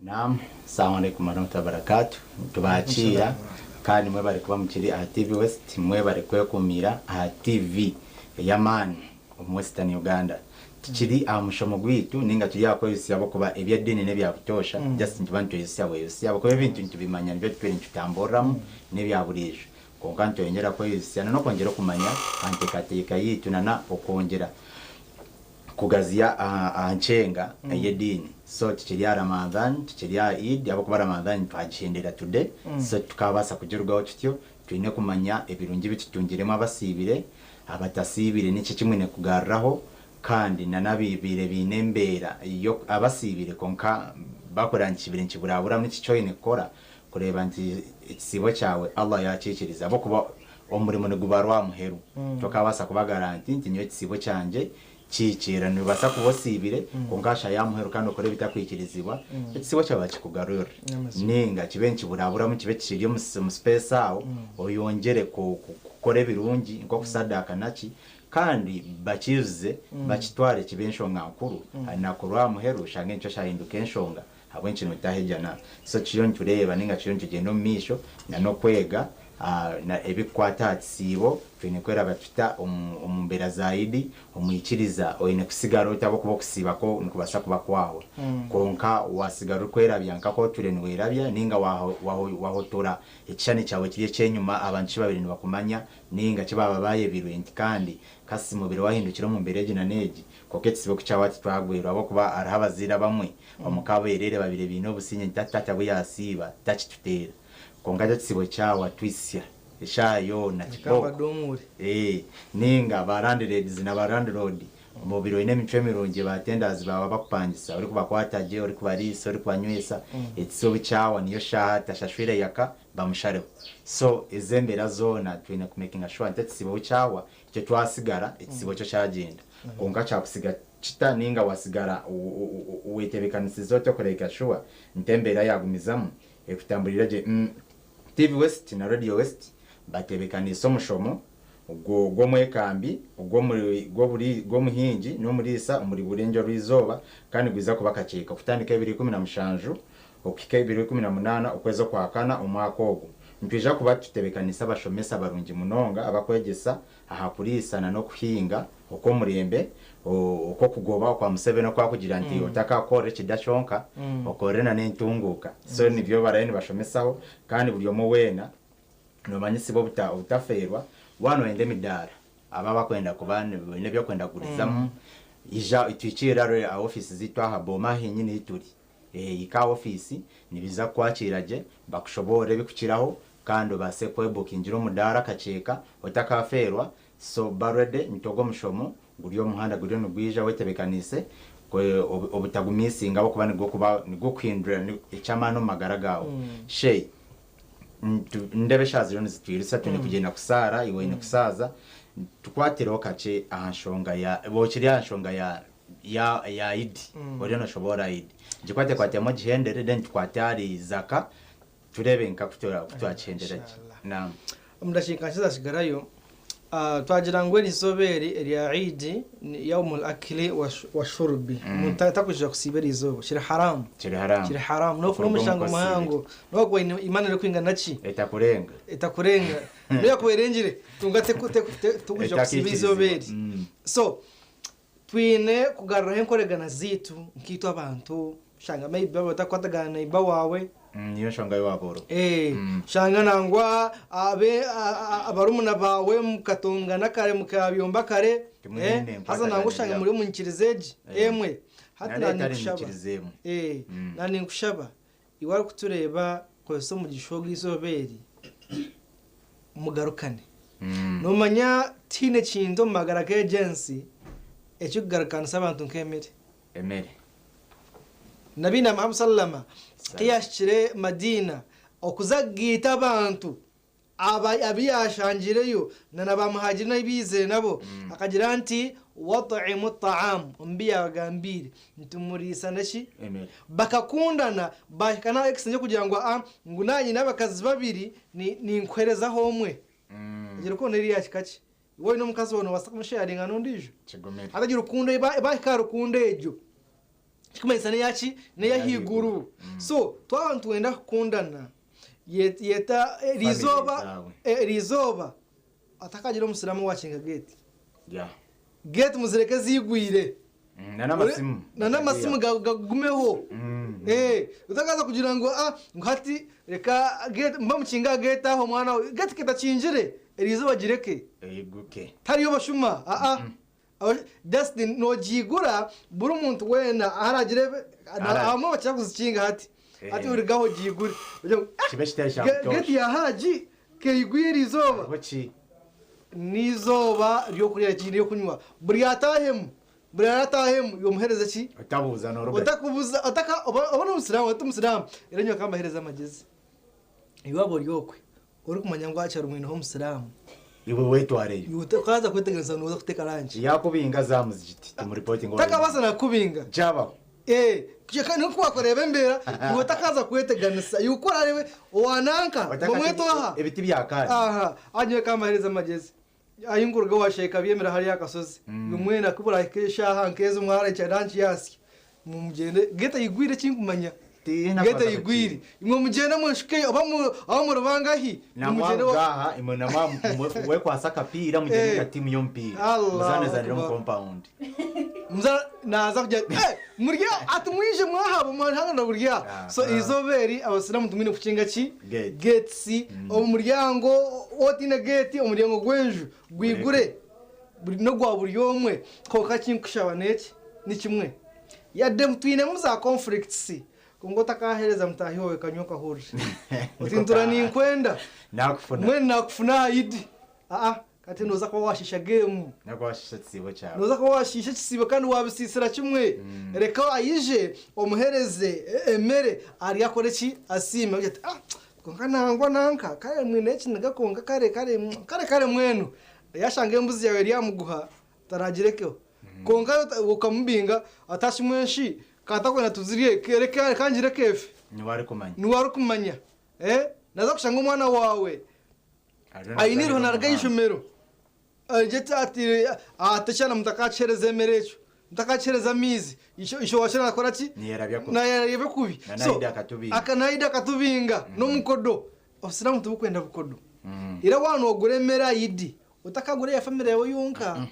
Naam, assalamu alaikum warahmatullahi wabarakatuh. Tubakiira kandi mwebare kuba mukiri aha TV West, mwebare kwekumira aha TV ey'amaani omu Western Uganda. Tukiri aha mushomo gwaitu ninga turi aha kweyusya ahabw'okuba eby'ediini n'ebya butoosha just nituba nitweyusya bweyusya ahabw'okuba ebintu nitubimanya nibyo tutwire nitutamburiramu n'ebya buriijo. Kwonka nitweyongyera kweyusya na n'okwongyera okumanya aha nteekateeka yaitu na n'okwongyera kugaziya aha nkyenga ey'ediini. So tukiri aha Ramadhan, tukiri aha Eid ahabw'okuba Ramadhan twagihendera today so tukabaasa kugirugaho tutyo, twine kumanya ebirungi ebi tutungiremu abasiibire, abatasiibire niki eki mwine kugaruraho kandi na n'ababaire baine embeera yo abasiibire kwonka bakureba ngu kibire nikiburaburamu niki eki oine kukora kureeba nti ekisiibo kyawe Allah yakiikiriza ahabw'okuba omurimo nigubarwa aha muheru. Tokabaasa kuba garanti nti nyowe ekisiibo kyangye kihikirira. Nobaasa kuba osiibire kwonka aha shaaha y'aha muheru kandi okore ebitakwikirizibwa, ekisiibo kyawe bakikugarurire. Ninga kibe nikiburaburamu kibe kiri omu space aho, oyongyere kukora ebirungi nk'okusadaaka naki, kandi bakiijuze bakitware kibe enshonga nkuru. Nakurwa aha muheru oshange nikyo kyahinduka enshonga ahabw'enki nootaaha ejjana. So turiyo nitureeba ninga turiyo nitugyenda omu maisho na n'okwega ebikukwata aha kisiibo. Twine kweraba tuta omu mbeera za Idi? Omwikiriza oine kusigara ota ahabw'okuba okusiiba kwo nikubaasa kuba kwahwa. Kwonka waasigara orikwerabya nk'oku otwire niwerabya ninga waahotora ekishushani kyawe kiri eky'enyima abantu ki baabaire nibakumanya ninga ki baaba baayebirwe nti kandi kasima obaire waahindukire omu mbeera egi na n'egi. Kwonka ekisiibo ku kyahwa titwagwerwa ahabw'okuba hariho abazaire abamwe omu ka abeereere baabaire baine obusingye nti taata bu yaasiiba takituteera. Kwonka eki ekisiibo kyahwa twisya eshaaha yoona kibooko. Ee, ninga ba landladies na ba landlord omubaire oine emicwe mirungi ba tenders baawe abakupangisa orikubakwata gye, orikubariisa, orikubanywisa, ekisiibo obu kyahwa niyo shaaha atashashwire yaka bamushareho. So ezo embeera zoona twine ku makinga sure nti ekisiibo obu kyahwa itwe twasigara ekisiibo kyo kyagyenda. Kwonka kyakusiga kita ninga wasigara wetebekanisize ota okureebeka sure nti embeera yagumizamu ekutamburira gye. TV West na Radio West bateebekaniise omushomo gw'omwekambi gw'omuhingi n'omuriisa omuri Burengyerwa Izooba kandi nigwija kuba kakyeka kutandika 2017 okuhika 2018 okwezi Okwakana omwaka ogu. Nitwija kuba tutebekaniise abashomesa barungi munonga abakwegyesa aha kuriisa na n'okuhinga okw'omurembe okw'okugoba okwa Museveni okwakugira nti otakakorera ekida kyonka okorere na n'entunguuka. So nibyo barayo nibashomesaho kandi buri omwe weena nomanyisibwa obutafeerwa waaba noyenda emidaara abo abakwenda kuba baine ebyokwenda kugurizamu ija tuhikirire aha ofiisi zaitu aha Booma ahenyini ahi turi. Hika aha ofiisi nibaija kukwakiira gye bakushoboorore ebikukiraho kandi obaase kwebukingira omudaara akakyeka otakafeerwa. So ba ready nti ogwo omushomo guri omu muhanda guriyo nigwija wetebekaniise obutagumisinga ahabw'okuba nigwo kuba nigwo kuhindura eky'amaani omu magara gaawe. Shey ndeeba eshaaha ziriyo nizitwirisa twine kugyenda kusaara iwe oine kusaaza tukwatireho kakye aha nshonga ya okiri aha nshonga ya Ya ya Idi oriyo noshoboora Idi ngikwate kwatemu ogihendere then tukwate ahari zaka tureebe nka ku twakihendera gye. Inshallah. Naam. Omu dakiika nkye ezatsigarayo, twagira ngu eri izooba eri erya Eid ni yaumul akili wa shurubi. Omuntu atakwija kusiiba eri izooba kiri haramu. Kiri haramu. Kiri haramu. N'okufuna Okuruga omushango omu muhango. N'okuba oine imaani erikwingana ki? Etakurenga. Etakurenga. N'obu yakuba erengire, kwonka tokwija kusiiba izooba eri. So, twine kugaruraho enkoregana zaitu nkaitwe abantu, shanga maybe waaba otakukwatagana na iba waawe. Niyo nshonga ei waaba oriho. Shanga nangwa abe abarumuna baawe mukatongana kare mukabyomba kare. Timwine enkwatagana Haza nangwa oshanga muri omu nyikiriza egi emwe. Hati Nari etari naninkushaba. nyikiriza emwe. Naninkushaba iwe arikutureeba kozesa omugisha ogu eizooba eri mugarukane. Noomanya tihaine kintu omu magara g'egi ensi ekirikugarukanisa abantu nk'emere. Emere. Nabi na Muhammad sallama ku yaahikire Madiina okuza kugaita abantu abu yaashangireyo na na bamuhajiri abu yaizire nabo akagira nti watimu ta'am omu bi yaabagambiire nti muriisane ki? Emere. Bakakundana baahika n'aha extent y'okugira ngu aa ngu naanye nyine abakazi babiri ninkuheerezaho omwe. Egyo rukundo eri ya kika ki? Iwe oine omukazi waawe noobaasa kumusheyaringa n'ondiijo? Kigumire. Hati egyo rukundo baahika aha rukundo egyo Ekirikumanyisa n'eya ki? N'ey'ahaiguru. So twaba nitwenda kukundana, yeta eriizooba eriizooba atakagira omusiraamu owaakinga geeti. Geeti muzireke ziigwire. N'amasimu. N'amasimu gagumeho. Otakaza kugira ngu ah ngu hati reka geeti mba mukinge aha geeti aho mwana we. Geeti ketakingire, eriizooba gireke. Eyiguke. Tihariyo bashuma aa. Just nogiigura buri muntu weena ahu aragire abamwe nibakira kuzikinga hati hati orugaho ogiigure ogire ngu Kibe kitari kya geeti butoosha. ya Haji keigwire erizooba. Hariho ki? N'eizooba ry'okurya ry'okunywa buri ataahemu buri araataahemu iwe omuheereze ki? Otabuuza noorugayo. Otakubuuza otaka oba oba n'omusiraamu ota omusiraamu reero nyowe kambaheereze amagyezi. Iwe waaba ori okwe orikumanya ngu aha kyaro mwineho omusiraamu. Iwe wetwareyo. Iwe okaza kweteganisa nooza kuteeka rangi. Yakubinga za muzigiti tumuripotinge ori. Takabaasa na kukubinga. Kyabaho. Eh, kyeka nikwo wakureeba embeera iwe otakaza kweteganisa. Iwe ku orareebe owa nanka bamweta oha? Ebiti bya kaani. Aha, nyowe kambahereze amagyezi. Ahi nkuruga owa Sheikh Byemera hariya aha kasozi. Iwe mwena ku burahika eshaaha nk'ezi mwarahikya ranki yaasya. Mugyende geeti eyigwire ekinkumanya. Tihaine Geeti akubaasa eyigwire. kukiiba. Imwe mugyende mweshukeyo oba ahu muri bangahi Namwe mugyende aruga aha imwe namwe mwekwase akapiira mugyende nka tiimu y'omupiira Allahu muzanezanire omu Akbar. compound. Muza naaza kugira ati eh muri aha ati mwije mwahaba mwahangana buri aha. So Aha. eizooba eri abasiraamu tumwine kukinga ki? Gate. Gates. Omuryango waaba otaine geeti omuryango gw'enju gwigure. Buri n'ogwa buri omwe. Kwonka ekinkushaba n'eki ni kimwe. Yadde twinemu za conflicts kwonka otakahereza mutaahi waawe kanywa okahurira oti ntura ninkwenda Nakufuna. mbwenu nakufuna aha idi. Aa kati nooza kuba waashiisha game. Nakuba washiisha ekisiibo kyawe. Nooza kuba waashiisha ekisiibo kandi waabisiisira kimwe. Reka aije omuheereze emere arye akore ki? Asiime agire ati ah kwonka nangwa nanka kare mwineho ekiniga kwonka kare kare kare kare mbwenu. Yaashanga embuzi yaawe eri aha muguha taragirekeho. Kwonka okamubinga ati ashi mwenshi ka ntakwenda tuzirye reka ngireke efe. Niwe arikumanya. Niwe arikumanya. Naaza kushanga omwana waawe aine eiriho naaruga aha ishomero agira ati ati ekyana mutakakiheereza emere ekyo, mutakakiheereza amaizi, ishe waakyo naakora ki? Naayerabya kubi. Naida akatubinga n'omukodo. Obusiraamu tiburikwenda bukodo. Reero waaba noogura emere aha idi, otakagura eya famire yaawe yonka.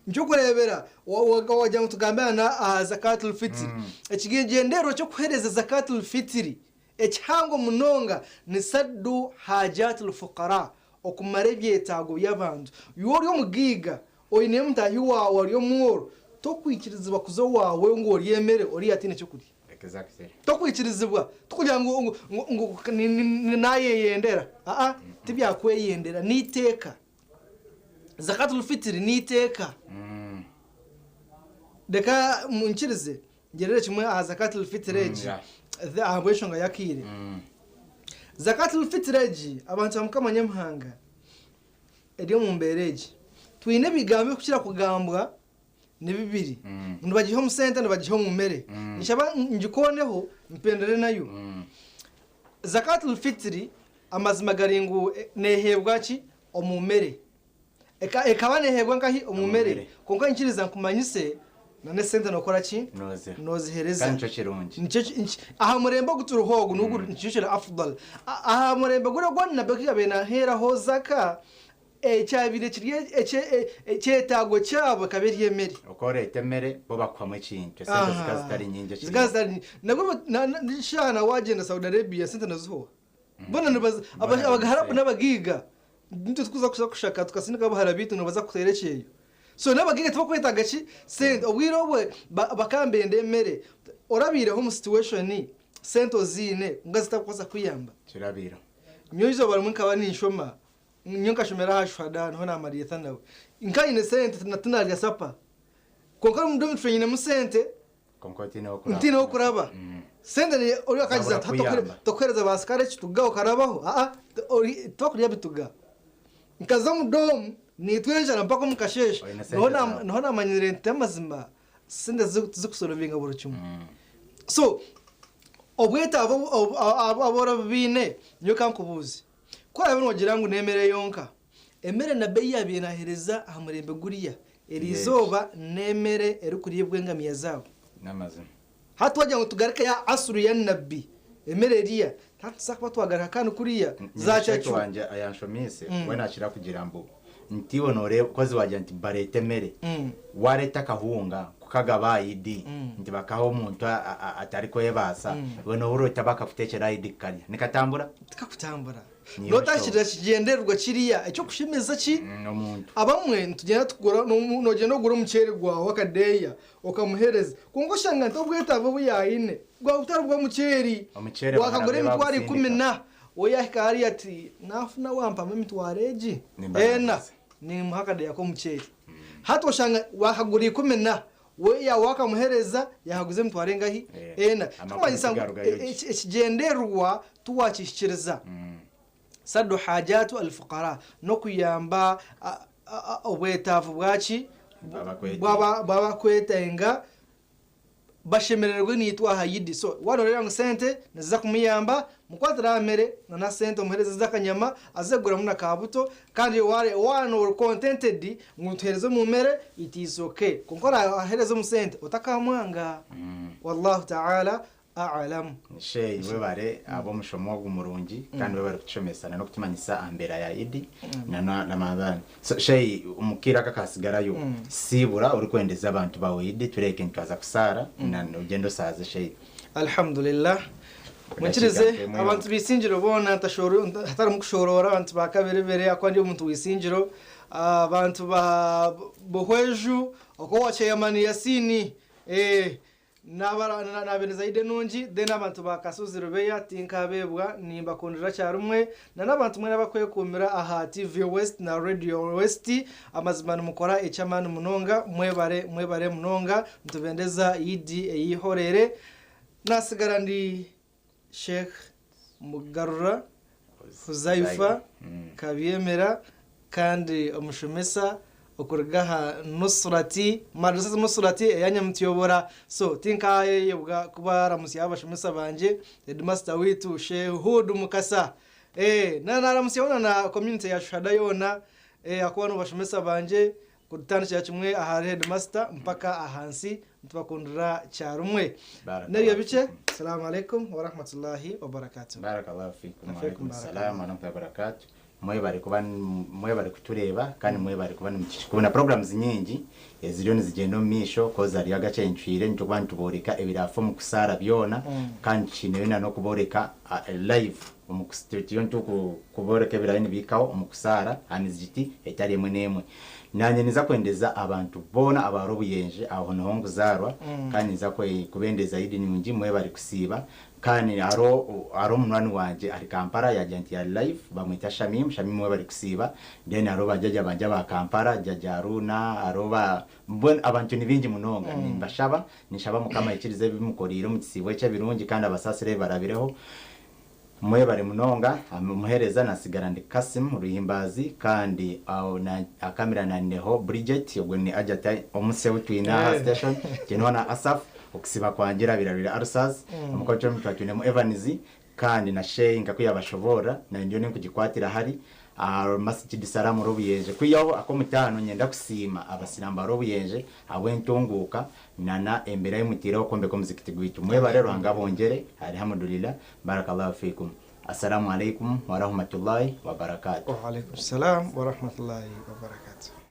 Nikyokureebera, wagira ngu tugambe aha Zakatul Fitri. Ekigyendererwa ky'okuheereza Zakatul Fitri ekihango munonga ni Saddu Hajatil Fuqara, okumara ebyetaago by'abantu. Iwe ori omugaiga, oineyo mutaahi waawe ari omworo, tokwikirizibwa kuza owaawe ngu orye emere oriya ataine ky'okurya. Tokwikirizibwa. Tikugira ngu ngu nayeyendera. Aa, tibyakweyendera, n'eiteeka. Zakatul fitiri n'eiteeka. Reka munkirize ngyerere kimwe aha zakatul fitiri egi ahabw'enshonga y'akaire. Zakatul fitiri egi abantu ba Mukama Nyamuhanga eri omu mbeera egi. Twine ebigambo ebirikukira kugambwa Ni bibiri. Nibagiha omu sente nibagiha omu mere. Nshaba ngikooneho mpendere nayo. Zakatul fitri amazima gari ngu neeheebwa ki? Omu mere. Ekaba neeheebwa nkahi? Omu mere. Kwonka nyikiriza nkumanyise na n'esente nookora ki? Nooziha. Nooziheereza. Kandi nikyo kirungi. Nikyo aha murembe ogu turiho ogu nigwo nikyo kiri afdal. Aha murembe guri ogwa Nabbi oku yaabaire naaheeraho zaka, Ekyabaire kiri ekyetaago kyabo ekaba eri emere. Oku oreeta emere, bo bakuhamu ekintu. Esente zikaba zitari nyingi ekiro Zikaba ekyo. zitari nyingi. Nabwo shaaha na waagyenda Saudi Arabia esente nozihowa. Boona nibaza, Boona baine Abaharabu esente. n'abagaiga. Nitwe turikuza kuza kushaka tukasindika abahara baitu nibaza kuteera ekyeyo. So n'abagaiga tibakwetaaga ki? Sente. Obwire obwe bakaba nibenda emere. Orabaireho omu situation sente oziine kwonka zitakubaasa kukuyamba? Kirabaireho. Nyowe eizooba rimwe nkaba ninshoma. Nyowe nkashomera aha Shuhada niho naamariisa nawe. Nka nyine sente tinarya sapa. Kwonka omu dormitory nyinemu sente Kwonka otiine h'okuraba. ntiine h'okuraba. Sente ni ori akagiza Zabura ati hati kukuyamba. tokuheereza ba sikaari ekituga okarabaho. Aa tibakurya bituga. Nkaza omu dorm naitwa enjara mpaka omu kasheeshe. Oine sente Niho zaawe. niho naamanyire nti amazima sente tizikusolvinga buri kimwe. So obwetaavu obu baine nyowe ka nkubuuze. Ku oraabe noogira ngu n'emere yonka, emere nabwo ei yaabaire naaheereza aha murembe guriya, eri izooba n'emere erikuriibwa engamiya zaabo. N'amazima. Hati wagira ngu tugarukeyo aha Asr ya Nabbi, emere eriya, tihatuza kuba twagaruka kandi kuriya, Nyine sheikh zacacu. wangye ayanshomiise, we nakira kugira mbu nti iwe noreeba coz wagira nti bareeta emere, wareeta akahunga kukagaba aha idi nti bakaha omuntu atarikwebaasa, iwe nohurira ota bakakutekyera aha idi kukarya? Nikatambura? Tikakutambura. Niyo Notakirira nshonga. kigyendererwa kiriya eky'okushemeza ki? Omuntu. Abamwe nitugyenda tukugura, nogyenda ogura omuceeri gwawe akadeeya okamuheereza kwonka oshanga nti obwetaavu obu yaayine bwaba butari bw'omuceeri. Omuceeri Wakagura bahara emitwaro ikumi baagusindika. na, we yaahika hariya ati naafuna wampamu emitwaro egi Nimba ena naaguze. niimuha akadeeya k'omuceeri. Hati oshanga waakagura ikumi na, we yaaba waakamuheereza yaahaguza emitwaro engahi? Ena. Amakuru Kirikumanyisa ngu tigarugayo gye. ekigyendererwa tiwaakihikiriza. Saddu hajatu alfuqara, n'okuyamba obwetaavu bwaki? Bw'abakwetenga bashemererwe naitwe aha Yidi. So waaba nooreeba ngu sente niziza kumuyamba, mukwatire aha mere na sente omuheereze ez'akanyama aze kuguramu na ka buto kandi waaba ori contented ngu nituheereza omu mere it is okay. Kwonka oraheereza omu sente otakamwanga. Wallahu ta'ala A'lam. Sheyi webare ahabw'omushomo ogu murungi kandi webare kutushomesa na n'okutumanyisa aha mbeera ya Idi na n'amaadhan. So Sheyi omu kaire aka akasigarayo siibura orikwendeza abantu baawe Idi tureeke nitwaza kusaara na ogyende osaaze Sheyi. Alhamdulillah. Edakiika Mwikirize nk'emwe abantu yonka. b'eisingiro boona hatarimu kushoroora abantu ba Kaberebere ahakuba ndi omuntu w'eisingiro, abantu ba Buhweju, okwo owa Chairman Yasin, eh. Naabeereza Idi enungi then abantu ba Kasozi Rubeya tinkabeebwa nimbakundira kyarumwe na n'abantu mwena abakwekuumira aha TV West na Radio West amazima nimukora eky'amaani munonga mwebare mwebare munonga nitubendeza Idi ey'eihoreere Nasigara ndi Sheikh Mugarura Huzaifa Kabyemera kandi omushomesa okuruga aha Nusrati, Madrasa Nusrati eya Nyamutiyobora. So tinkayeyebwa kubaramutsya abashomesa bangye, headmaster waitu Sheikh Hudu Mukasa. Eh, na naramutsyaho na na community ya Shuhada yoona eh, ahakuba nibo bashomesa bangye kutandikira kimwe ahari headmaster mpaka ahansi nitubakundira kyarumwe. Barakallahu N'ebyo bikye, fikum. Salaamu alaikum warahmatullahi wabarakatuh. Barakallahu fikum. Na Wa fikum alaikum salaam barakallahu. wa rahmatullahi wa barakatuh. Mwebare kuba mwebare kutureeba kandi mwebare kuba nimukikunda programs nyingi eziriyo nizigyenda omu maisho kozi hariyo agakyencwire nitukuba nituboreka ebiraafa omu kusaara byona kandi tukiineyo na n'okuboreka live omu turiyo nitukuboreka ebiraabe nibihikaho omu kusaara aha mizigiti etari emwe n'emwe. Naanye ninza kwendeza abantu boona abahara obuyenje aho niho nkuzaarwa kandi ninza kubendeza Idi nungi mwebare kusiiba Kandi hariho hariho omunywani wangye ari Kampala yagira nti ari live bamweta Shamim, Shamim webare kusiiba, then hariho ba jjaja bangye aba Kampala, jjaja Haruna, hariho ba mbwenu abantu ni baingi munonga nimbashaba, ninshaba Mukama aikirize ebi mukoriire omu kisiibo eki ebirungi kandi abasaasire ebi barabireho. Mwebare munonga, omuheereza nasigara ndi Kassim Ruhimbazi kandi aho na aha camera naineho Bridget ogwo ni Ajat omusya ou twine aha station, twineho na Asaph okusiiba kwangye erabire Arsaz, omu control room twaba twinemu Evans kandi na Sheyi nka ku yabashoboorora naanye ndiyo ninkugikwatira hari aha Masjid Salaam Rwobuyenje. Kwihaho ak'omutaano niinyenda kusiima Abasiraamu ba Rwobuyenje ahabw'entunguuka na n'embeera ei mutaireho kwombeka omuzikiti gwaitu. Mwebare Ruhanga abongyere. Alhamdulillah. Barakallahu fiikum. Assalamu alaikum warahmatullahi wabarakatuh. Wa alaikum salam warahmatullahi wabarakatuh.